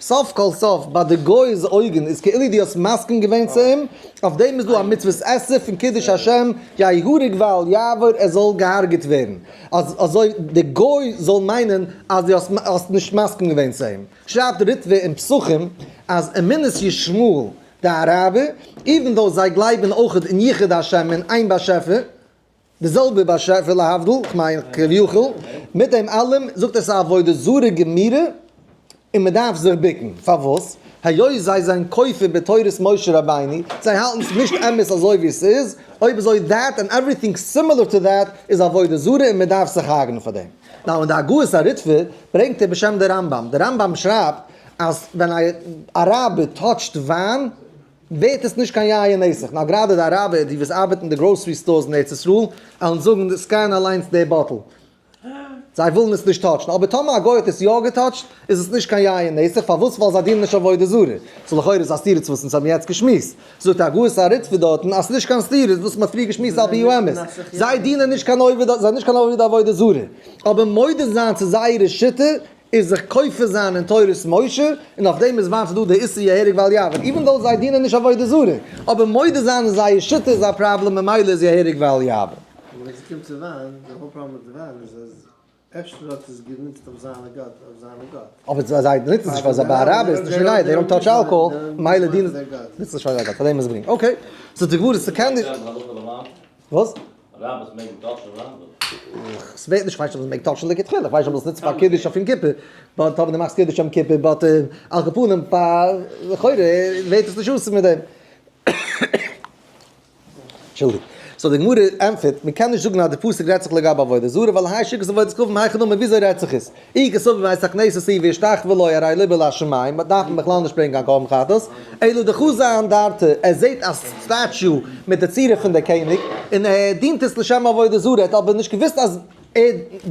סוף כל סוף ביי די גוי'ס אויגן איז כאילו די האסט מסכים געווען צו אים, אויף דעם איז דא א מצוות עשה פון קידוש השם, יהרג ואל יעבור ער זאל געהארגעט ווערן, אז אזוי די גוי זאל מיינען אז די האסט נישט מסכים געווען צו אים. שרייבט די ריטב"א אין פסחים אז אמונת ישמעאל די אראבער, even though זיי גלייבן אויכעט אין יחוד השם און איין באשעפער, די זעלבע באשעפער להבדיל, כ'מיין כביכול, מיט דעם אלעם זאגט ער ס'איז א עבודה זרה גמורה און מ'דארף זיך בוקן, פארוואס? היות זיי זענען כופר בתורת משה רבינו, זיי האלטן ס'איז נישט אמת אזוי ווי ס'איז, אויב אזוי that and everything similar to that איז עבודה זרה און מ'דארף זיך הרג'נען פאר דעם. now אין די הגהות הריטב"א ברענגט ער בשם די רמב"ם, די רמב"ם שרייבט אז ווען א אראבער touch ט וויין ווערט עס נישט קיין יין נסך, now גראדע די אראבער די וואס ארבעטן אין די grocery stores אין ארץ ישראל וועלן זאגן scan אליינס די bottle, זיי ווילן עס נישט touch ן, אבער טאמער א גוי האט עס יא גע touch ט איז עס נישט קיין יין נסך, פארוואס? ווייל זיי דינען נישט עבודה זרה, so לכאורה איז א סתירה צו וואס אונז האבן יעצט געשמועסט, זאגט הגהות הריטב"א דארטן אז ס'איז נישט קיין סתירה, וואס מ'האט פריער געשמועסט על פי האמת, זיי דינען נישט קיין עובד, זיי זענען נישט קיין עובד עבודה זרה, אבער מודה זיין צו זייערע שיטה איז זיך כופר זיין אין תורת משה, און אויף דעם איז ווייטער דא די איסור יהרג ואל יעבור, even though זיי דינען נישט עבודה זרה, אבער מודה זיין אין זייער שיטה איז א פראבלעם ממילא איז יהרג ואל יעבור. אבער ווען ס'קומט צו וויין, די whole פראבלעם מיט די וויין איז אז אפשר האט עס גענוצט אויף זיינע גאט, אויף זיינע גאט. אבער זיי נוצן נישט פאר זיי, ביי אראבער איז נישט נוגע, they don't touch alcohol, ממילא דינען זיי נישט פאר זייער גאט, פאר דעם איז גרינג. okay, so די גמרא ס'קען נישט. וואס? אראבערס מעגן touch ן וויין? ס'ווערט נישט, כ'ווייס נישט אויב מ'מעג touch ן לכתחילה, כ'ווייס נישט אויב דאס נוצט פאר קידוש אויף יום כיפור, but אויב דו מאכסט קידוש יום כיפור, but על כל פנים פאר לכאורה ווערט עס נישט אסור מיט דעם. אנטשולדיגט. so די גמרא ענטפערט, מ'קען נישט זאגן אז די פסוק רעדט זיך לגבי עבודה זרה, ווייל האי שגגת עבודת כוכבים היכי דמי, וויאזוי רעדט זיך עס? אי כסבור בית הכנסת היא והשתחוה לו הרי לבו לשמים, דארף מען בכלל נישט ברענגען קיין קרבן חטאת, אלא דחזא אנדרטא, ער זעט א statue מיט די צורה פון דער קעניג, און ער דינט עס לשם עבודה זרה, ער האט אבער נישט געוואוסט אז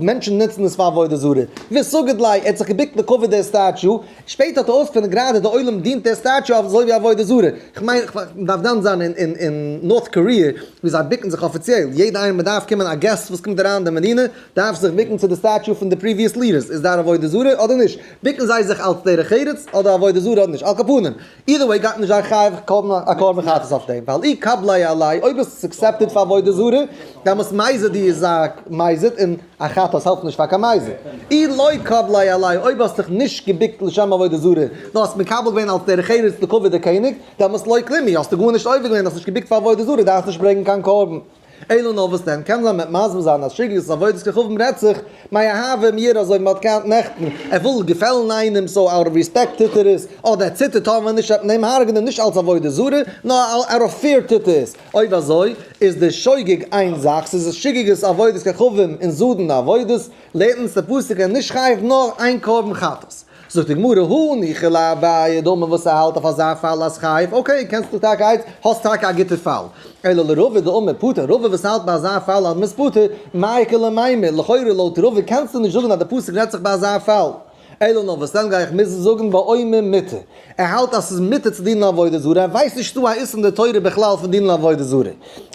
מענטשן נוצן עס פאר עבודה זרה, וסגיד ליה, ער האט זיך געבוקט לכבוד דער statue, שפעטער האט ער אויסגעפונען גראדע די עולם דינט דער statue אזוי ווי עבודה זרה, כ'מיין מ'דארף דן זיין אין North Korea ווי זיי בוקן זיך אפיציעל, יעדע איינער מ'דארף קומען א guest וואס קומט אריין אין די מדינה דארף זיך בוקן צו די statue פון די previous leaders, איז דאר עבודה זרה אדער נישט? בוקן זיי זיך אלץ דרך ארץ אדער עבודה זרה אדער נישט? על כל פנים, either way גייט מען נישט זיין חייב א קרבן חטאת אויף דעם, ווייל אי קבליה עליה, אויב איז עס accepted פאר עבודה זרה, דעמאלס מזיד איז א מזיד און א חטאת העלפט נישט פאר קיין מזיד. אי לא קבליה עליה, אויב האסט דיך נישט געבוקט לשם עבודה זרה, נאר האסט מקבל געווען אלץ דרך ארץ לכבוד די קעניג, דעמאלס לא כלום הוא, האסטו גארנישט עובר געווען, האסט נישט געבוקט פאר עבודה זרה, דארפסט נישט ברענגען קיין קרבן. אלא נאר וואס דען, קען זיין מ'וועט מסביר זיין אז שגגת עבודת כוכבים רעדט זיך מאהבה מיראה אזוי ווי מ'האט געהאט נעכטן, ער וויל געפעלן איינעם so out of respect טוט ער עס, אדער ער ציטערט טאמער נישט וועט מען אים הרג'נען נישט אלס עבודה זרה נאר out of fear טוט ער עס, אויב אזוי איז די שוגג איין זאך, ס'איז שגגת עבודת כוכבים און זדון עבודות, לערנט אונז די פסוק ער איז נישט חייב נאר איין קרבן חטאת. זאגט די גמרא, הניחא לאביי דאמר וואס ער האלט אויף אזא פאל אז חייב, okay קענסטו טאקע הייסט האסט טאקע א גוטע פאל, אלא לרבא דאמר פטור, רבא וואס האלט ביי אזא פאל אז מ'איז פטור, מאי איכא למימר, לכאורה לויט רבא קענסטו נישט זאגן אז די פסוק רעדט זיך ביי אזא פאל. אלא נאר וואס דען גיי איך מוזן זאגן באומר מותר. ער האלט אז ס'איז מותר צו דינען עבודה זרה, ער ווייסט נישט ס'דא א איסור אין די תורה בכלל פון דינען עבודה זרה.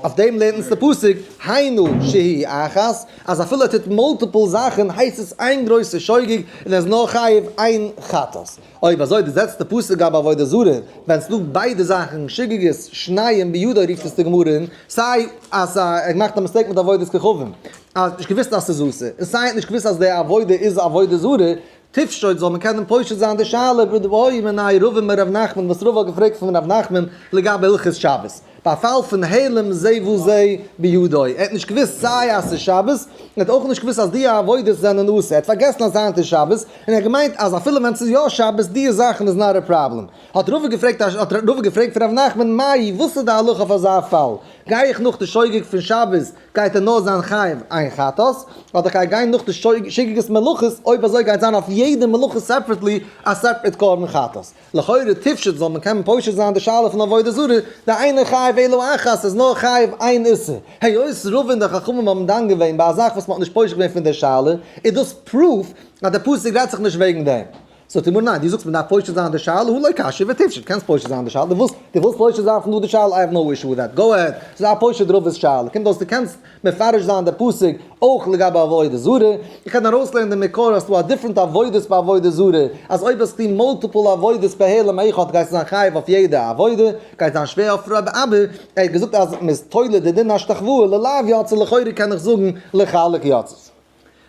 אויף דעם לערנט אונז די פסוק, היינו שהיא אחת, אז אפילו ער טוט multiple זאכן הייסט עס איין גרויסע שוגג און ער איז נאר חייב איין חטאת. אויב אזוי די זעצט די פסוק גבי עבודה זרה, ווען ס'דא ביידע זאכן שגגות שניהם בידו רופט עס די גמרא אן, סיי אז ער האט געמאכט א mistake מיט עבודת כוכבים, ער האט נישט געוואוסט אז ס'איז אסור, און סיי ער האט נישט געוואוסט אז די עבודה איז עבודה זרה, תפשוט זאל מען קענען פושט זיין די שאלה בעי מיניה רבא מר' נחמן וואס רבא האט געפרעגט פון ר' נחמן לגבי הלכות שבת ביי א פאל פון העלם זה וזה בידו, ער האט נישט געוואוסט סיי אז ס'איז שבת, און ער האט אויך נישט געוואוסט אז די עבודות זענען אסור, ער האט פארגעסן אז היינט איז שבת, און ער האט געמיינט אז אפילו ווען ס'איז יא שבת די זאכן איז not a problem. האט רבא געפרעגט האט רבא געפרעגט פון ר' נחמן מאי וואס איז די הלכה אויף אזא פאל? גיי איך נאך די שוגג פון שבת גייט ער נאר זיין חייב איין חטאת, אדער כ'גיי גיין נאך די שגגת מלאכות, אויב אזוי גייט זיין אויף יעדע מלאכה separately א separate קרבן חטאת. לכאורה תפשוט זאל מען קענען פושט זיין די שאלה פון עבודה זרה, דאינו חייב אלא אחת איז נאר חייב איין איסור. היות רוב און די חכמים האבן דן געווען ביי א זאך וואס מ'האט נישט פושט געווען פון די שאלה, איז דאס proof אז די פסוק רעדט זיך נישט וועגן דעם. זאגט די גמרא ניין, דו זאגסט מען דארף פושט זיין די שאלה, הא לא קשיא ותפשוט, קענסט פושט זיין די שאלה, דו ווילסט דו ווילסט פושט זיין פון דא די שאלה, I have no issue with that, go ahead, ס'איז א פושט רבא'ס שאלה, קומט אויס דו קענסט מפרש זיין די פסוק אויך לגבי עבודה זרה, איך קען ארויסלערנען די מקור אז ס'דא א different עבודות ביי עבודה זרה, אז אויב האסטו multiple עבודות בהעלם אחד גייסטו זיין חייב אויף יעדע עבודה, גייט זיין שווער אויף רבי אבא, ער האט געזאגט אז מ'איז תולה די דין השתחוואה ללאו יצא לכאורה קען איך זאגן לחלק יצא.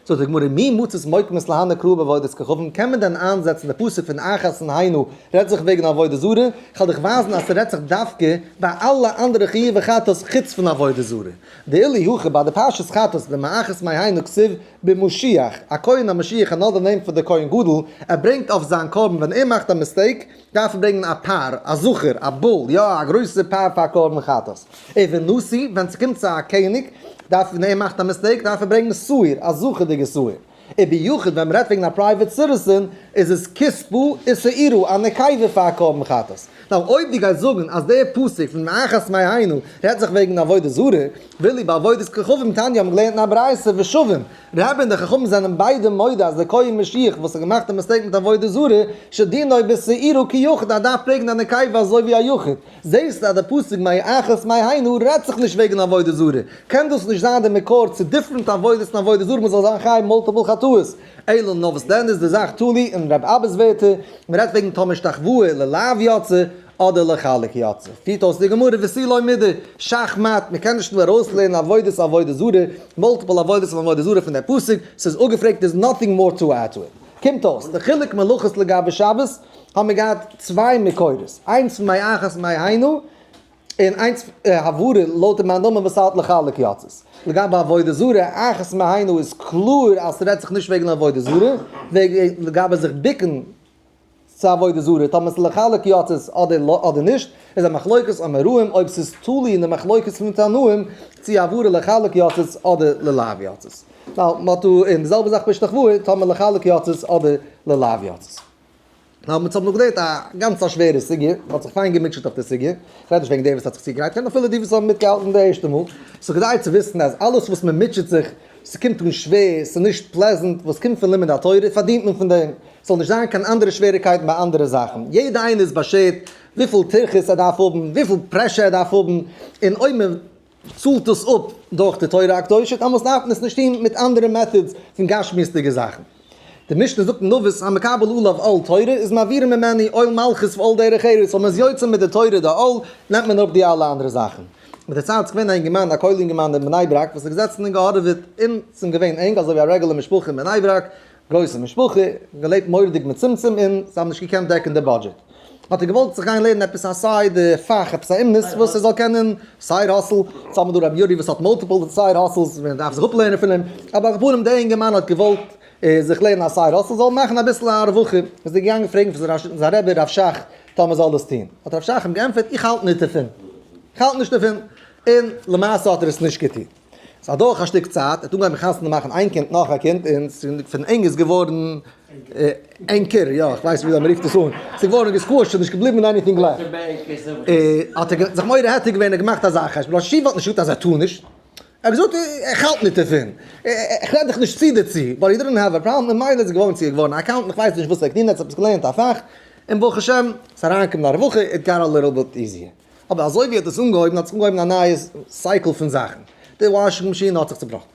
זאגט די גמרא, מי מצית מוקמת להני קראי בעבודת כוכבים, קען מען דען איינזעצן די פסוק פון אחת און היינו רעדט זיך וועגן עבודה זרה, כ'וועל דיך ווייזן אז ס'רעדט זיך דווקא ביי אלע אנדערע חיובי חטאת חוץ פון עבודה זרה. דאילו הכא ביי די פרשת חטאת דמאחת מהיינו כתיב במשיח, א כהן א משיח another name פאר די כהן גדול, ער ברענגט אויף זיין קרבן ווען ער מאכט א mistake דארף ער ברענגען א פר, א זכר, א bull, יא א גרויסע פר פאר קרבן חטאת. ובנשיא, ווען ס'קומט צו א קעניג, דארף ווען ער מאכט א mistake דארף ער ברענגען שעיר, א זכר'דיגע שעיר. וביחיד ווען מ'רעדט וועגן א private citizen איז עס כשפה ושעירה, א נקבה פאר א קרבן חטאת. now אויב דו גייסט זאגן אז דער פסוק פון מאחת מהיינו רעדט זיך וועגן עבודה זרה, ואילו בעבודת כוכבים תניא האבן געלערנט אין א ברייתא ושווים, רבי און די חכמים זענען ביידע מודה אז דער כהן משיח וואס האט געמאכט א mistake מיט עבודה זרה, שדינו בשעירה כיחיד, ער דארף פרעגן א נקבה אזוי ווי א יחיד. זעסט אז די פסוק מאחת מהיינו רעדט זיך נישט וועגן עבודה זרה, קען דאס נישט זיין די מקור צו different עבודות און עבודה זרה מען זאל זיין חייב multiple חטאות, אלא נאר וואס דען איז די זאך תלוי אין רב אבא'ס ווערטער, מען רעדט וועגן טאמער השתחוואה ללאו יצא אדער לחלק יצא, פירט אויס די גמרא ותו לא מידי, שאך מאט, מען קען נישט נאר ארויסלערנען עבודות עבודה זרה, multiple עבודות און עבודה זרה פון דער פסוק, ס'איז אפגעפרעגט there's nothing more to add to it. קומט אויס, די חילוק מלאכות לגבי שבת, האבן מיר געהאט צוויי מקורות, איינס פון מאחת מהיינו, און איינס הברה לויט די מאן דאמר וואס האלט לחלק יצאת. לגבי עבודה זרה, אחת מהיינו איז קלאר אז ס'רעדט זיך נישט וועגן עבודה זרה, לגבי זיך בוקן צו עבודה זרה, טאמער ס'איז לחלק יצאת אדער נישט, איז א מחלוקת אמוראים אויב ס'איז תלוי אין די מחלוקת פון תנאים צו הברה לחלק יצאת אדער ללאו יצאת. now, מ'האט דא און די זעלבע זאך בהשתחוואה, טאמער לחלק יצאת אדער ללאו יצאת. now, מ'האט נאך געלערנט א גאנץ א שווערע סוגיא, מ'האט זיך פיין געמוטשעט אויף די סוגיא, כ'רעד נישט וועגן די וואס האט זיך צוגעגרייט, כ'רעד אפילו די וואס האבן מיטגעהאלטן די ערשטע מאל, ס'איז כדאי צו וויסן אז אלעס וואס מ'מוטשעט זיך, ס'קומט אן שווער, ס'איז נישט pleasant, וואס קומט פון לימוד התורה, פארדינט מען פון דעם, ס'זאל נישט זיין קיין אנדערע שוועריקייטן ביי אנדערע זאכן, יעדע איינער איז באשערט וויפיל טירחות ער דארף האבן, וויפיל pressure ער דארף האבן, און אויב מען צאלט עס אפ דורך די תורה הקדושה, דאמאלס דארף מען עס נישט טון מיט אנדערע methods פון גשמיות'דיגע זאכן. די משנה זאגט אין אבות, המקבל עליו עול תורה איז מעבירין ממנו עול מלכות ועול דרך ארץ, אויב מען איז יוצא מיט די תורה די עול, נעמט מען אפ די אלע אנדערע זאכן. מיט די צייט איז געווען א אינגערמאן, א כולל אינגערמאן אין בני ברק, וואס איז געזעצן און געהארעוועט, און ס'איז אים געווען ענג, אזוי ווי א רעגולער משפחה אין בני ברק, גרויסע משפחה, געלעבט מורא'דיג מצומצם און זיי האבן נישט געקענט דעקן די budget. האט ער געוואלט זיך גיין לערנען עפעס א side פאך, עפעס א אומנות וואס ער זאל קענען side hustle, יעצט האבן מיר דא רבי יורי וואס האט multiple side hustles, מען דארף זיך אפלערנען פון אים, אבער על כל פנים דער אינגערמאן האט געוואלט זיך לערנען א side hustle, זאל מאכן אביסל א רווחה, איז ער געגאנגען פרעגן פון זיין רבי רב שך טאמער זאל דאס טון, האט רב שך אים געענטפערט איך האלט נישט דערפון, איך האלט נישט דערפון, און למעשה האט ער עס נישט געטון. ס'איז אדורך א שטיק צייט, ער האט אנגעהויבן חתונה מאכן איין קינד נאך א קינד, און פון ענג איז געווארן ענקער, יא, איך ווייס נישט וויאזוי מ'רופט עס אן, ס'איז געווארן גע squash ט, ס'איז נישט געבליבן anything left. האט ער זיך מורה היתר געווען און געמאכט אזא חשבון, ראש ישיבה האט נישט געזאגט אז ער טאר נישט, ער האט געזאגט איך האלט נישט דערפון, איך רעד דיך נישט צו דערצו, but he didn't have a problem, ממילא איז ער געווארן צו געווארן א accountant, איך ווייס נישט וואס ער האט געטון, ער האט עפעס געלערנט א פאך, און ברוך השם, ס'איז אריינגעקומען א רווחה, it got a little bit easier. אבער אזוי ווי ער האט עס אנגעהויבן האט זיך אנגעהויבן א נייע cycle פון זאכן, די washing machine האט זיך צובראכן,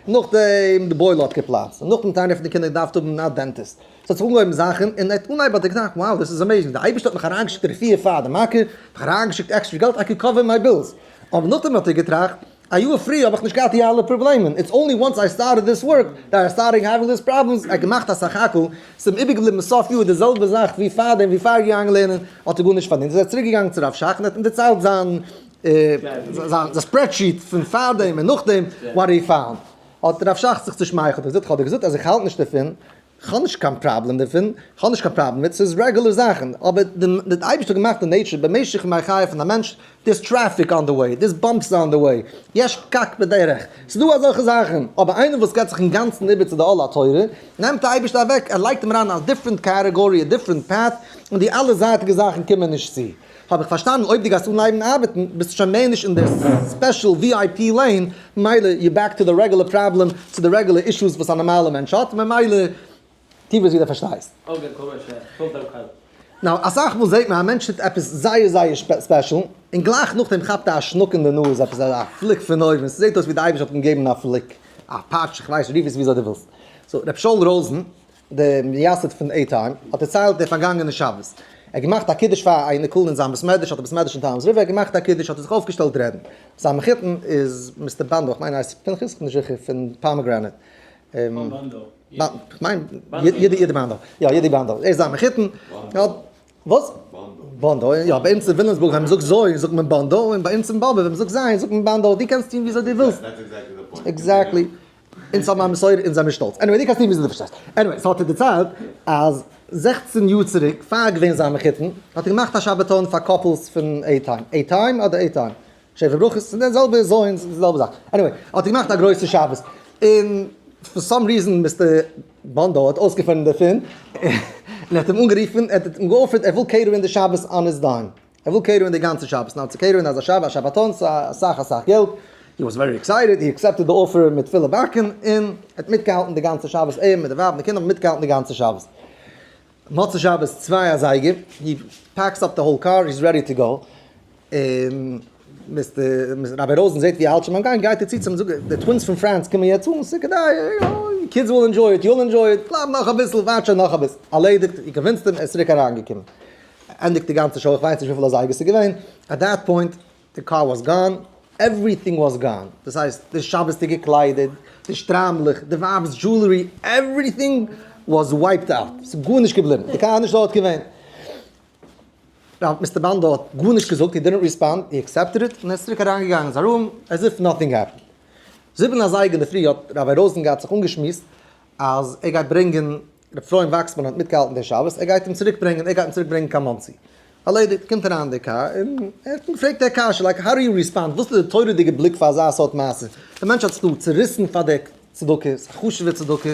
נאכדעם די boiler האט געפלאצט, און נאכדעם האט איינער פון די קינדער געדארפט האבן א dentist, ס'האט זיך אנגעהויבן זאכן, און ער האט אנהייב האט ער געטראכט, wow דאס איז amazing, די אייבערשטער האט מיך אריינגעשיקט רפואה פאר די מכה, מיך אריינגעשיקט עקסטרע געלט, I could cover my bills. אבער נאכדעם האט ער געטראכט, א יאר פריער האב איך נישט געהאט די אלע פראבלעמען, it's only once I started this work that I starting having this problems, ער האט געמאכט א סך הכל, ס'איז אים איבערגעבליבן סוף יאר די זעלבע זאך ווי פארדעם, ווי פאר געגאנגען לערנען, האט ער גארנישט פארדינט, איז ער צוריק געגאנגען צו רב שך און האט אים דערציילט זיין זיין spreadsheet פון פארדעם און נאכדעם, what he found. האט רב שך זיך צושמייכלט און געזאגט, כ'האב דיר געזאגט אז איך האלט נישט דערפון, כ'האב נישט קיין פראבלעם דערפון, כ'האב נישט קיין פראבלעם מיט, ס'איז regular זאכן, אבער די אייבערשטער האט געמאכט די nature במשך ימי חייו פון א מענטש, there's traffic on the way, there's bumps on the way, יש פקק בדרך, ס'איז דא אזעלכע זאכן, אבער איינער וואס געבט זיך אינגאנצן איבער צו די עול התורה, נעמט די אייבערשטער אוועק, ער לייגט אים אריין אין א different category, א different path, און די אלע זייטיגע זאכן קומען נישט צו. האב איך פארשטאנען אויב דו גייסט אנהייבן ארבעטן ביסטו שוין מער נישט אין די special VIP lane, ממילא you back to the regular problem, צו די regular issues וואס א נארמאלע מענטש האט, ממילא טו וואס דו פארשטייסט. okay קומען שוין, full time קארט. now אסאך מאל זעט מען א מענטש טוט עפעס זייער זייער special, און גלייך נאכדעם כאפט ער א שנוק אין די נאז, עפעס אזא פליק פון אויבן, ס'זעט אויס ווי די אייבערשטער האט אים געגעבן א פליק, א פאטש, כ'ווייס נישט, רוף עס וויאזוי דו ווילסט. so ר' שאול ראזען דער מייסד פון עי-טיים האט דערציילט דער פארגאנגענע שבת, ער האט געמאכט א קידוש פאר א אייניקל אין זיין בית מדרש, האט א בית מדרש אין טאמס ריווער, ער האט געמאכט א קידוש האט ער זיך אויפגעשטעלט רעדן, זיין מחותן איז Mister באנדא, איך מיין ער הייסט פנחס, כ'בין נישט זיכער, פון פאמעגרענעט, כ'מיין ידי באנדא, יא ידי באנדא, ער איז זיין מחותן, וואס? באנדא, יא ביי אונז אין וויליאמסבורג ווען מ'זאגט זוי זאגט מען באנדא, און ביי אונז אין באבוב ווען מ'זאגט זיין זאגט מען באנדא, דו קענסט טון וויאזוי דו ווילסט. exactly. אונז האבן א מסורה אונז זעמיר שטאלץ. anyway דו קענסט טון וויאזוי דו פארשטייסט. anyway so האט ער דערציילט אז 16 יאר צוריק פאר געווען זיין מחותן האט ער געמאכט א שבתון פאר couples פון עי טיים, עי טיים אדער עי טיים? שבע ברכות ס'איז די זעלבע זוינס ס'איז די זעלבע זאך. anyway האט ער געמאכט א גרויסע שבת און for some reason Mister באנדא האט אויסגעפונען דערפון און ער האט אים אנגערופן ער האט אים גע offer ט ער וויל cater ען די שבת on his dime. ער וויל cater ען די גאנצע שבת, now צו cater ען אזא שבת, א שבתון, ס'איז אסאך אסאך געלט, he was very excited, he accepted the offer מיט פולע באקן, און ער האט מיטגעהאלטן די גאנצע שבת, ער מיט די ווייב און די קינדער האבן מיטגעהאלטן די גאנצע שבת. מוצאי שבת 2 אזייגער, he packs up the whole car, he is ready to go, און Mister Rabbi ראזען זעט ווי ער האלט שוין ביים גיין, גייט ער צו צו אים זאגן, די twins פון France קומען יעצט אן, ס'איז כדאי, kids will enjoy it, you'll enjoy it, בלייב נאך אביסל, ווארט שוין נאך אביסל, ערלעדיגט, he convinced אים, ער איז צוריק אריינגעקומען. ענדיגט די גאנצע show, איך ווייס נישט וויפיל אזייגער ס'איז געווען, at that point the car was gone, everything was gone, דאס הייסט די שבת'דיגע קליידער, די שטריימלעך, די ווייב'ס jewelry, everything was wiped out, ס'איז גארנישט געבליבן, די קאר איז נישט דארט געווען. Mister באנדא האט גארנישט געזאגט, he didn't respond, he accepted it, און ער איז צוריק אריינגעגאנגען אין זיין room, as if nothing happened. 7 אזייגער אינדערפרי האט Rabbi ראזען געהאט זיך אנגעשמועסט אז ער גייט ברענגען ר' אפרים וואקסמאן האט מיטגעהאלטן די שבת, ער גייט אים צוריק ברענגען, ער גייט אים צוריק ברענגען קיין מאנסי. ערלעדיגט, קומט אריין אין די קאר, און ער האט אים געפרעגט די קשיא, like how do you respond, וואס איז די תורה'דיגע בליק פאר אזא סארט מעשה? די מענטש האט זיך דא צוריסן פאר די צדקה, ס'איז א חשוב'ע צדקה,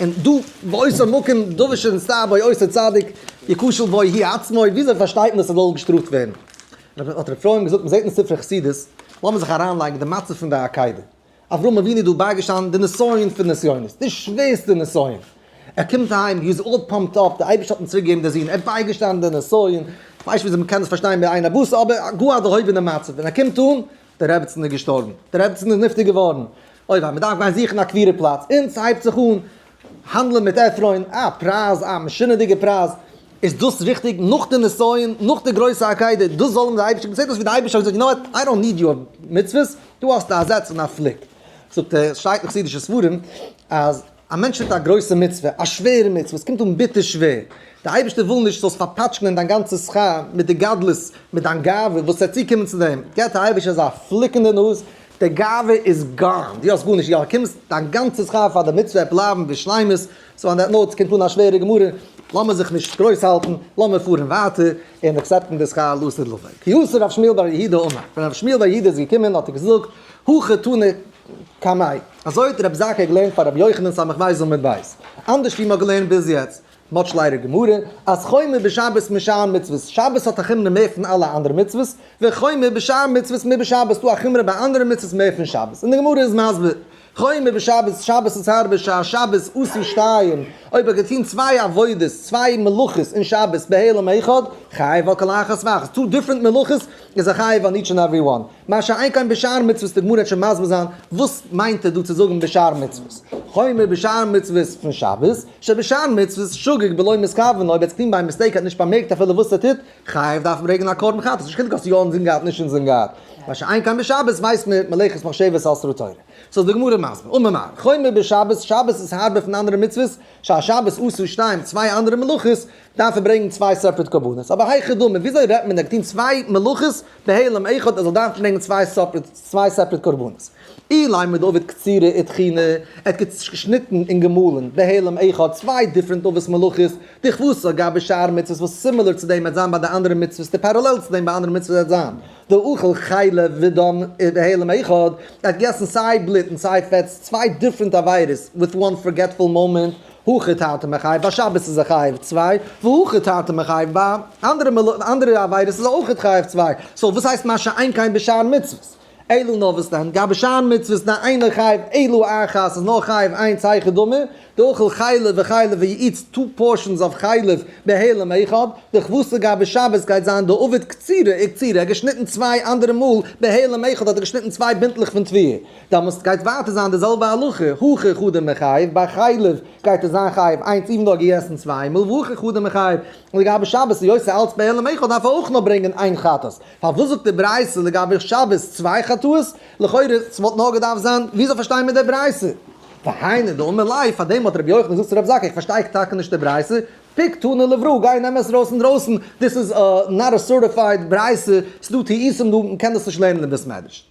און דא באותו מקום דבר שנצטער בו אותו צדיק, יכשל בו הוא עצמו, וויאזוי פארשטייט מען אז ס'זאל געשטראפט ווערן? האט ר' אפרים געזאגט, מ'זעט אין ספרי חסידות, לאמיר זיך אריינלייגן די מצב פון די עקידה. אברהם אבינו איז דא בייגעשטאנען די נסיון פון נסיונות, די שווערסטע נסיון, ער קומט אהיים, he is all pumped up, די אייבערשטער האט אים צוריק געגעבן די זון, ער האט בייגעשטאנען די נסיון, איך ווייס נישט וויאזוי מען קען עס פארשטיין בעין הבשר, אבער גאר א דערהויבענע מצב, ווען ער קומט אן, די רעבעצן איז געשטארבן, די רעבעצן איז נפטר געווארן, אוי וויי, מען דארף גיין זוכן א קבורה פלאץ, און ס'הייבט זיך אן האנדלען מיט עפרון, א פרייז, א משונה'דיגע פרייז, איז דאס ריכטיג? נאך די נסיון, נאך די גרויסע עקידה, דאס זאל אים די אייבערשטער, מ'זעט דאס ווי די אייבערשטער האט געזאגט, you know what, I don't need your מצוות, דא האסטו א זעץ און א פליק. זאגט ער, שטייט אין חסידישע ספרים, אז א מענטש טוט א גרויסע מצוה, א שווערע מצוה, עס קומט אן ביטער שווער, די אייבערשטער וויל נישט זאלסט פארפאטשקענען דיין גאנצע שכר מיט די גדלות, מיט דיין גאווה, וואס וועט צוקומען צו דעם, געבט די אייבערשטער אזא פליק אין די נאז, די גאווה איז gone, דו האסט גארנישט, יא קומסט, דיין גאנצע שכר פאר די מצוה וועט בלייבן בשלימות, so on that note, קומט אן א שווערע גמרא, לאמיר זיך נישט גרויס האלטן, לאמיר פארן ווייטער, און accept ן די שכר לעתיד לבוא. כי אתא רב שמואל בר יהודה אמר, ווען רב שמואל בר יהודה איז געקומען האט ער געזאגט, הכי תנא קמיה, אזוי האט רב זכאי געלערנט פאר רבי יוחנן סמך בית עמוד בית, אנדערש ווי מ'האט געלערנט ביז יעצט. Much lighter גמרא, אז חומר בשבת משאר מצוות, שבת האט א חומרא מער פון אלע אנדערע מצוות, וחומר בשאר מצוות מבשבת, ס'דא א חומרא ביי אנדערע מצוות מער פון שבת. און די גמרא איז מסביר, חומר בשבת, שבת איז הארבער שהשבת עשו שתיים, אויב האט געטון צוויי עבודות, צוויי מלאכות אין שבת בהעלם אחד, חייב על כל אחת ואחת, two different מלאכות איז א חייב on each and every one. מה שאין כן בשאר מצוות, די גמרא וועט שוין מסביר זיין וואס מיינט ער דא צו זאגן בשאר מצוות. חומר בשאר מצוות פון שבת, שבשאר מצוות שוגג בלא מתכוון, אויב ער האט געטון by mistake האט נישט באמערקט אפילו וואס ער טוט, חייב דארף מען ברענגען א קרבן חטאת, נישט חילוק האסט יא אינזין געהאט נישט אינזין געהאט, מה שאין כן בשבת ווייסט מען מלאכת מחשבת אסרה תורה. So די גמרא מסביר, אמר מר, חומר בשבת, שבת איז הארבער פון אנדערע מצוות, שהשבת עשו שתיים, צוויי אנדערע מלאכות, דארף ער ברענגען צוויי separate קרבנות, אבער היכי דמי, וויאזוי רעדט מען ער האט געטון צוויי מלאכות בהעלם אחד ער זאל דארפן ברענגען צוויי separate צוויי separate קרבנות? אילימא דעבד קצירה וטחינה, ער האט געשניטן און געמאלן בהעלם אחד צוויי different אבות מלאכות, דכוותה גבי שאר מצוות וואס similar צו דעם וועט זיין ביי די אנדערע מצוות, די parallel צו דעם ביי אנדערע מצוות וועט זיין דאכל חלב ודם בהעלם אחד, ער האט געגעסן סיי בלוט און סיי פעטס, צוויי different עבירות with one forgetful moment, הכא תרתי מיחייב, ביי שבת איז ער חייב צוויי, והכא תרתי מיחייב, ביי אנדערע אנדערע עבירות איז ער אויכעט חייב צוויי, so וואס הייסט מה שאין כן בשאר מצוות? אלא נאר וואס דען, גבי שאר מצוות דאין אינו חייב אלא אחת, איז נאר חייב איינס היכי דמי, דאכל חלב וחלב he eats two portions of חלב בהעלם אחד, דכוותה גבי שבת גייט זיין דעבד קצירה וקצירה, ער האט געשניטן צוויי אנדערע מאל בהעלם אחד האט ער געשניטן צוויי בינטלעך פון תבואה. דאמאלסט גייט ווייטער זיין די זעלבע הלכה, הכא חדא מיחייב, ביי חלב גייט עס זיין חייב איינס even though געגעסן צוויי מאל, והכא חדא מיחייב, לגבי שבת היות ס'איז אלץ בהעלם אחד דארף ער אויך נאר ברענגען איין חטאת, פארוואס זאגט די ברייתא לגבי שבת צוויי חטאות, לכאורה ס'וואלט נאר געדארפט זיין, וויאזוי פארשטיי מיר די ברייתא? והיינו דאמר ליה, פארדעם האט רבי יוחנן געזאגט צו רבי זכאי איך פארשטיי טאקע נישט די ברייתא, פוק תנא לברא, גיי נעם עס ארויס אינדרויסן, דאס איז not a certified ברייתא, ס'דא טעותים דא, מ'קען דאס נישט לערנען אין בית מדרש.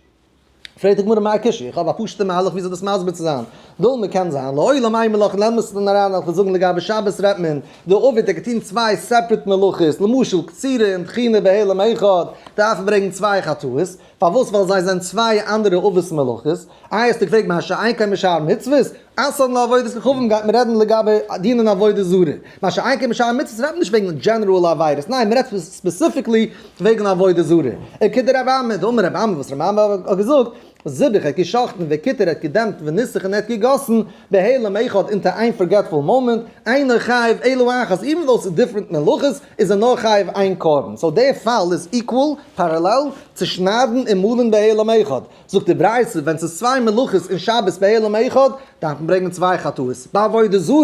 פרעגט די גמרא מאי קושיא, איך האב א פשוט'ע מהלך וויאזוי דאס מסביר צו זיין, דילמא קען זיין, לעולם אימא לך לעמעסטן אריין וועל איך זאגן לגבי שבת רעדט מען, דעבד האט געטון צוויי separate מלאכות, למשל קצירה און טחינה בהעלם אחד, דארף מען ברענגען צוויי חטאות, פארוואס ווייל זיי זענען צוויי אנדערע אבות מלאכות, איי האסטו געפרעגט מה שאין כן בשאר מצוות, אתאן לעבודת כוכבים גייט מען רעדן לגבי דינען עבודה זרה, מה שאין כן בשאר מצוות רעדט מען נישט וועגן general עבירות, ניין מען רעדט specifically וועגן עבודה זרה, וכדרב אמי דאמר רב אמי וואס רב אמי האט געזאגט, זיבח האט געשאכטן וקיטר האט געדעמפט וניסך און ער האט געגאסן, בהעלם אחד אונטער איין forgetful moment, אינו חייב אלא אחת, even though ס'איז different מלאכות, איז ער נאר חייב איין קרבן, so דער פאל איז equal, parallel, צו שניידן און מאלן בהעלם אחד. זאגט די ברייתא, ווען ס'איז צוויי מלאכות אין שבת בהעלם אחד, דארף מען ברענגען צוויי חטאות. ביי עבודה זרה,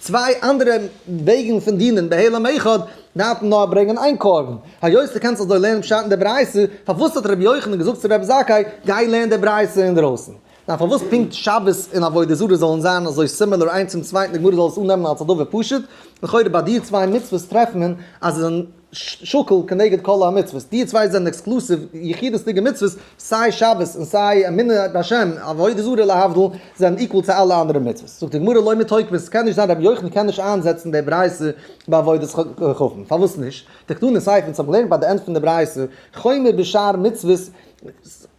צוויי אנדערע וועגן פון דינען בהעלם אחד, דארף מען נאר ברענגען איין קרבן. היות דו קענסט אזוי לערנען פשט אין די ברייתא, פארוואס האט רבי יוחנן געזאגט צו רבי זכאי, גיי לערן די ברייתא אינדרויסן? ניין, פארוואס פונקט שבת און עבודה זרה זאלן זיין אזוי similar איינס צום צווייטן, די גמרא זאל עס אננעמען אלס א דבר פשוט? לכאורה ביי די צוויי מצוות טרעפט מען אז זיי זענען שקול כנגד כל המצוות, די צוויי זענען exclusive יחידות'דיגע מצוות, סיי שבת און סיי אמונה בהשם, עבודה זרה להבדיל, זענען equal צו אלע אנדערע מצוות. זאגט די גמרא לא מתוקפא, ס'קען נישט זיין רבי יוחנן קען נישט איינזעצן די ברייתא ביי עבודת כוכבים, פארוואס נישט? דקתני סיפא, אונז האבן געלערנט ביי די end פון די ברייתא, חומר בשאר מצוות,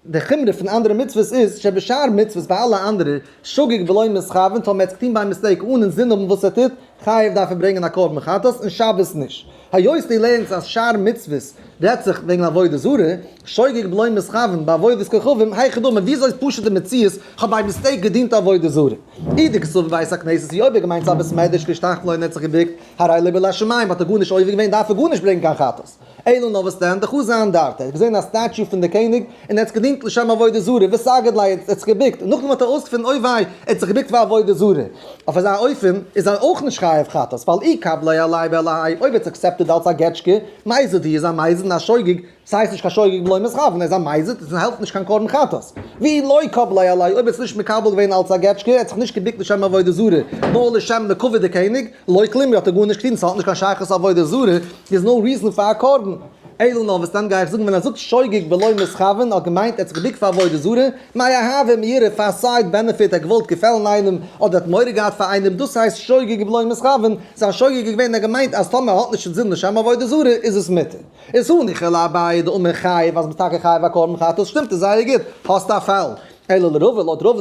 די חומרא פון אנדערע מצוות איז שבשאר מצוות ביי אלע אנדערע, שוגג ולא מתכוון, טאמער ער האט געטון by mistake אן אינזין האבן וואס ער טוט, חייב דארף ער ברענגען א קרבן חטאת און שבת נישט. היות דו לערנסט אז שאר מצוות רעדט זיך וועגן עבודה זרה, שוגג בלא מתכוון בעבודת כוכבים, היכי דמי, וויאזוי איז פשוט די מציאות, כ'האב by mistake געדינט עבודה זרה. אי דקסבר בית הכנסת אויב ער געמיינט ס'א בית מדרש ואשתחוה און ער האט זיך געבוקט, הרי לא בילל שמים האט ער גארנישט עובר געווען דארף ער גארנישט ברענגען קיין חטאת. אלא נאר וואס דען, דחזא אנדרטא, ער האט געזען א statue פון די קעניג, און ער האט זיך געדינט לשם עבודה זרה, וסגיד ליה, ער האט זיך געבוקט, און נאכדעם האט ער אויסגעפונען אוי וויי, ער האט זיך געבוקט פאר עבודה זרה. אויף אזא אופן איז ער אויך נישט חייב חטאת, ווייל אי קבליה עליה באלהי, אויב ער האט עס accepted אלס א געטשקע, מזיד הוא איז א מזיד און א שוגג, ס'הייסט נישט קיין שוגג בלא מתכוון, ער איז א מזיד, און ס'העלפט נישט קיין קרבן חטאת. ואי לא קבליה עליה, אויב ער האט עס נישט מקבל געווען אלס א געטשקע, ער האט זיך נישט געבוקט לשם עבודה זרה, נאר לשם לכבוד די קעניג, לא כלום האט ער גארנישט געטון, ס'האט נישט קיין שייכות עבודה זרה, איז no reason פאר א קרבן. אלא נאר וואס דען גיי איך זאגן ווען ער זאגט שוגג בלא מתכוון האט געמיינט ער האט זיך געבוקט פאר עבודה זרה, מאהבה מיראה פאר side benefit ער האט געוואלט געפעלן איינעם אדער האט מורא געהאט פאר איינעם דאס הייסט שוגג בלא מתכוון, זיין שוגג איז געווען ער האט געמיינט אז טאמער ער האט נישט אינזין לשם עבודה זרה איז עס מותר. איז הניחא לאביי דאמר חייב אז מ'איז טאקע חייב א קרבן חטאת שטימט עס זייער גוט, האסט א פאל. אלא לרבא, לויט רבא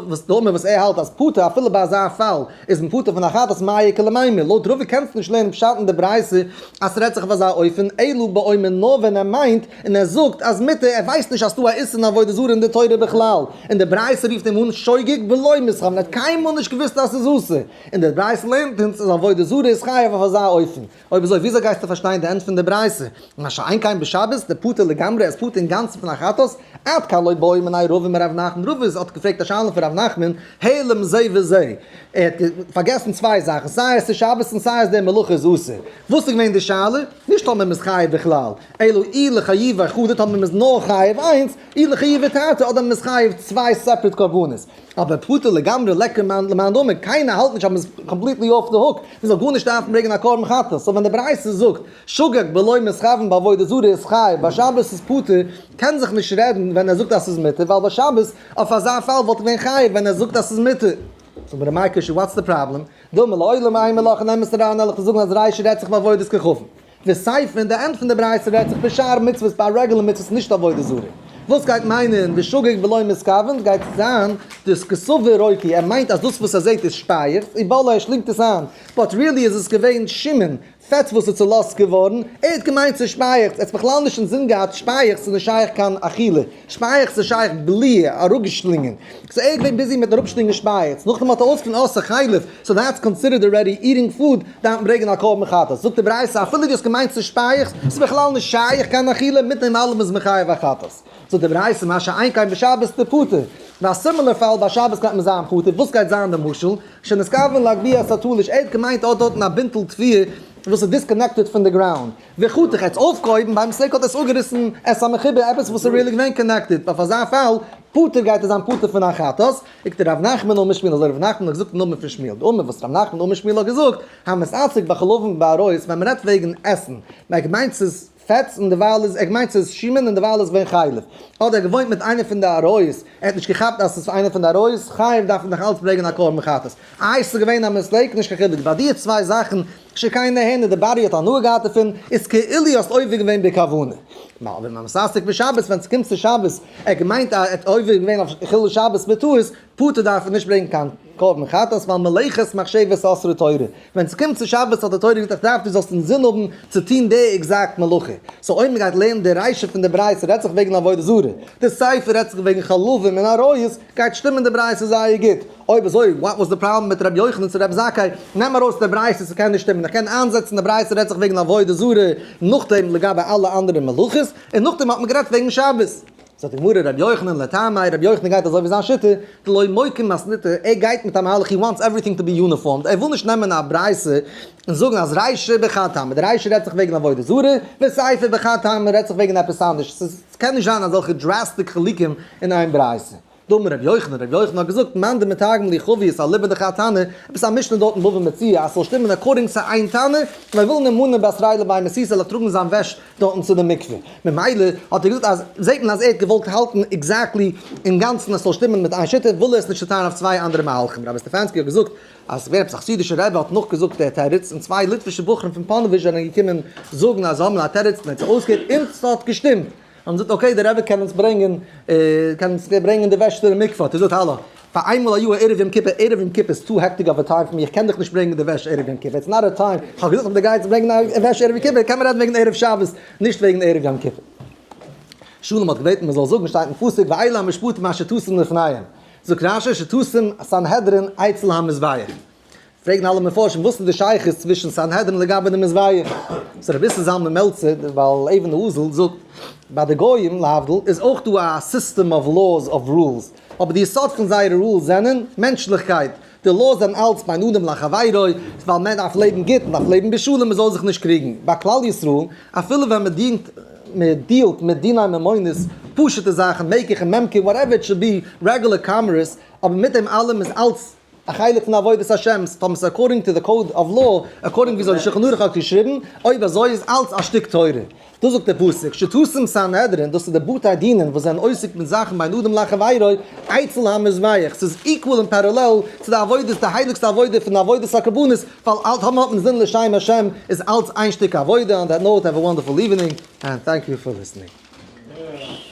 וואס דאמר וואס ער האלט אז פטור אפילו ביי אזא פאל איז מען פטור פון א חטאת מאי איכא למימר, לויט רבא קענסטו נישט לערנען פשט אין די ברייתא אז ס'רעדט זיך אויף אזא אופן, אלא באומר נאר ווען ער מיינט און ער זאגט אז מותר, ער ווייסט נישט אז ס'דא א איסור אין עבודה זרה אין די תורה בכלל, און די ברייתא רופט אים אן שוגג בלא מתכוין, ער האט קיינמאל נישט געוואוסט אז ס'איז אסור, און די ברייתא לערנט אונז אז עבודה זרה איז חייב אויף אזא אופן. אויב אזוי וויאזוי גייסטו פארשטיין די end פון די ברייתא? מה שאין כן בשבת, דפטור לגמרי איז פטור אינגאנצן פון א חטאת, עד כאן לא בעו מיניה רבא מרב נחמן, רבא האט געפרעגט א שאלה פון רב נחמן, העלם זה וזה, ער האט פארגעסן צוויי זאכן, סיי עס איז שבת און סיי אז די מלאכה איז אסור. וואס איז געווען די שאלה? נישט טאמער מ'איז חייב בכלל, אלא אי לחיובא חדא טאמער מ'איז נאר חייב איינס, אי לחיובא תרתי אדער מ'איז חייב צוויי separate קרבנות. אבער פטור לגמרי ליכא למאן דאמר, קיינער האלט נישט אז מ'איז completely off the hook, מ'זאל גארנישט דארפן ברענגען א קרבן חטאת, so ווען די ברייתא זאגט שגג בלא מתכוין בעבודה זרה איז חייב, ביי שבת איז פטור, קען זיך נישט רעדן ווען ער זאגט אז ס'איז מותר, ווייל ביי שבת אויף אזא פאל וואלט געווען חייב ווען ער זאגט אז ס'איז מותר. זאגט מיר ר' מייקל ש what's the problem? דילמא לעולם אימא לך אין אמת'ן אריין וועל איך זאגן אז רישא רעדט זיך בעבודת כוכבים. די סיפא אין די end פון די ברייתא רעדט זיך בשאר מצוות ביי רעגולער מצוות נישט עבודה זרה. וואס גייט מיינען ושוגג בלא מתכוין גייט זיין דאס כסבור רוקי ער מיינט אז דאס וואס ער זעט איז שפייעכץ ובלעו ער שלינגט עס איין but really איז עס געווען שומן פעטס וואס איז צולאזט געווארן ער האט געמיינט ס'איז שפייעכץ ער האט בכלל נישט אינזין געהאט שפייעכץ איז נישט שייך קיין אכילה שפייעכץ איז שייך בליעה אראפגעשלינגען so ער איז געווען busy מיטן אראפשלינגען שפייעכץ נאכדעם האט ער אויסגעפונען אה ס'איז חלב so that's considered already eating food דארף מען ברענגען א קרבן חטאת. זאגט די ברייתא, אפילו דו האסט געמיינט ס'איז שפייעכץ, ס'איז בכלל נישט שייך קיין אכילה, מיט דעם אלעם איז מען חייב א חטאת. זאגט די ברייתא, מה שאין כן בשבת דפטור. ביי א similar פאל ביי שבת גייט מען זיין פטור, וואס גייט זיין די משל? שנתכוון להגביה את התלוש, ער האט געמיינט ער האט דארטן א בינטל תבואה וואס איז disconnected פון די ground, וחתך, ער האט עס אויפגעהויבן, by mistake האט ער עס אפגעריסן, את המחובר, עפעס וואס איז really געווען connected, אויף אזא פאל, פטור גייט ער זיין פטור פון א חטאת. זאגט רב נחמן אמר שמואל, אזוי רב נחמן האט געזאגט אין נאמען פון שמואל, דאמר וואס רב נחמן אמר שמואל האט געזאגט, המתעסק בחלבים ובעריות, ווען מ'רעדט וועגן עסן, ער געמיינט ס'איז פעטס און דערווייל איז, ער געמיינט ס'איז שומן און דערווייל איז געווען חלב, אדער ער געוואוינט מיט איינער פון די עריות, ער האט נישט געכאפט אז ס'איז איינער פון די עריות, חייב דארף מען נאך אלץ ברענגען א קרבן חטאת. איי ס'איז געווען א mistake, נישט קיין חילוק, ביי די צוויי זאכן שכן נהנה, די body האט הנאה געהאט דערפון, איז כאילו האסט עובר געווען בכוונה. אבער המתעסק בשבת, ווען ס'קומט צו שבת, ער האט געמיינט אז ער האט עובר געווען אויף חילול שבת בטעות, פטור דארף ער נישט ברענגען קיין קרבן חטאת, ווייל מלאכת מחשבת אסרה תורה. ווען ס'קומט צו שבת האט די תורה געזאגט איך דארף דו זאלסט אינזין האבן צו טון די exact מלאכה. so אויב מ'גייט לערנען די רישא פון די ברייתא רעדט זיך וועגן עבודה זרה, די סיפא רעדט זיך וועגן חלבים און עריות, גייט שטימען די ברייתא זייער גוט. אויב אזוי what was the problem מיט רבי יוחנן צו רבי זכאי? נעם ארויס די ברייתא ס'קען נישט שטימען, איך קען איינזעצן די ברייתא רעדט זיך וועגן עבודה זרה, נאכדעם לגבי אלע אנדערע מלאכות, און נאכדעם האט מען גערעדט וועגן שבת. זאגט די גמרא רבי יוחנן לטעמיה, רבי יוחנן גייט אזוי ווי זיין שיטה, דלא מוקים מתניתא, ער גייט מיט א מהלך he wants everything to be uniformed, ער וויל נישט נעמען א ברייתא און זאגן אז רישא בחד טעמא, די רישא רעדט זיך וועגן עבודה זרה, וסיפא בחד טעמא רעדט זיך וועגן עפעס אנדערש, ס'קען נישט זיין אזעלכע drastic חילוקים אין איין ברייתא. דאמר רבי יוחנן, רבי יוחנן האט געזאגט, מאן דמתרגם לי חביות אליבא דחד תנא, עפעס א משנה דארט אין בבא מציעא אז ס'זאל שטימען according צו איין תנא, ווייל וויל נאמנה בתריה לבי מסיתא זאל ער טראגן זיין וועש דארטן צו די מקווה. ממילא האט ער געזאגט אז זעט מען אז ער האט געוואלט האלטן exactly אינגאנצן אז ס'זאל שטימען מיט איין שיטה, וויל ער עס נישט צוטיילן אויף צוויי אנדערע מהלכים. רבי סטעפאנסקי האט געזאגט אז ס'געווען עפעס א חסידישע רבי האט נאכגעזאגט דער תירוץ און צוויי ליטווישע בחורים פון פאנאוויזש זענען געקומען זאגן אז זיי האבן א תירוץ און ער האט זיי אויסגעהערט און ס'האט געשטימט. האבן געזאגט okay דער רבי קען אונז ברענגען קען אונז ברענגען די וועש צו די מקווה, האט ער געזאגט האלא, פאר איינמאל א יאר ערב יום כיפור, ערב יום כיפור איז too hectic of a time פאר מיר, איך קען דיך נישט ברענגען די וועש ערב יום כיפור, it's not a time, איך האב געזאגט אויב דו גייסט ברענגען א וועש ערב יום כיפור קען מען רעדן וועגן ערב שבת, נישט וועגן ערב יום כיפור. שלום האט געבעטן מען זאל זאגן שטייט אין פסוק ואלה המשפטים אשר תשים לפניהם, זאגט רשי שתשים סנהדרין אצל המזבח. פרעגן אלע מפרשים וואס איז די שייכות צווישן סנהדרין לגבי די מזבח? so רבי איסר זלמן מעלצער דער בעל אבן האזל זאגט, ביי די גויים להבדיל איז אויך דא א system of laws of rules, אבער די יסוד פון זייערע rules זענען מענטשליכקייט, די laws זענען אלץ בין אדם לחבירו, ווייל מען דארף לעבן גוט, מען דארף לעבן בשלום, מען זאל זיך נישט קריגן. ביי כלל ישראל, אפילו ווען מען דינט, מען דיעלט מיט דיני ממונות, פשוט'ע זאכן, מקח און ממכר, whatever it should be, regular commerce, אבער מיט דעם אלעם איז אלץ א חלק פון עבודת השם, טאמער ס'איז according to the code of law, according וויאזוי די שולחן ערוך האט געשריבן, אויב אזוי איז אלץ א שטיק תורה. דאס זאגט דער פסוק, שתשים סנהדרין, דאס איז די בתי דינים וואס זענען עוסק מיט זאכן בין אדם לחבירו, אצל המזבח, ס'איז equal און parallel צו די עבודת, די הייליגסטע עבודה פון עבודת הקרבנות, ווייל אלץ האט מען זין לשם השם, איז אלץ איין שטיק עבודה, on that note, have a wonderful evening, and thank you for listening.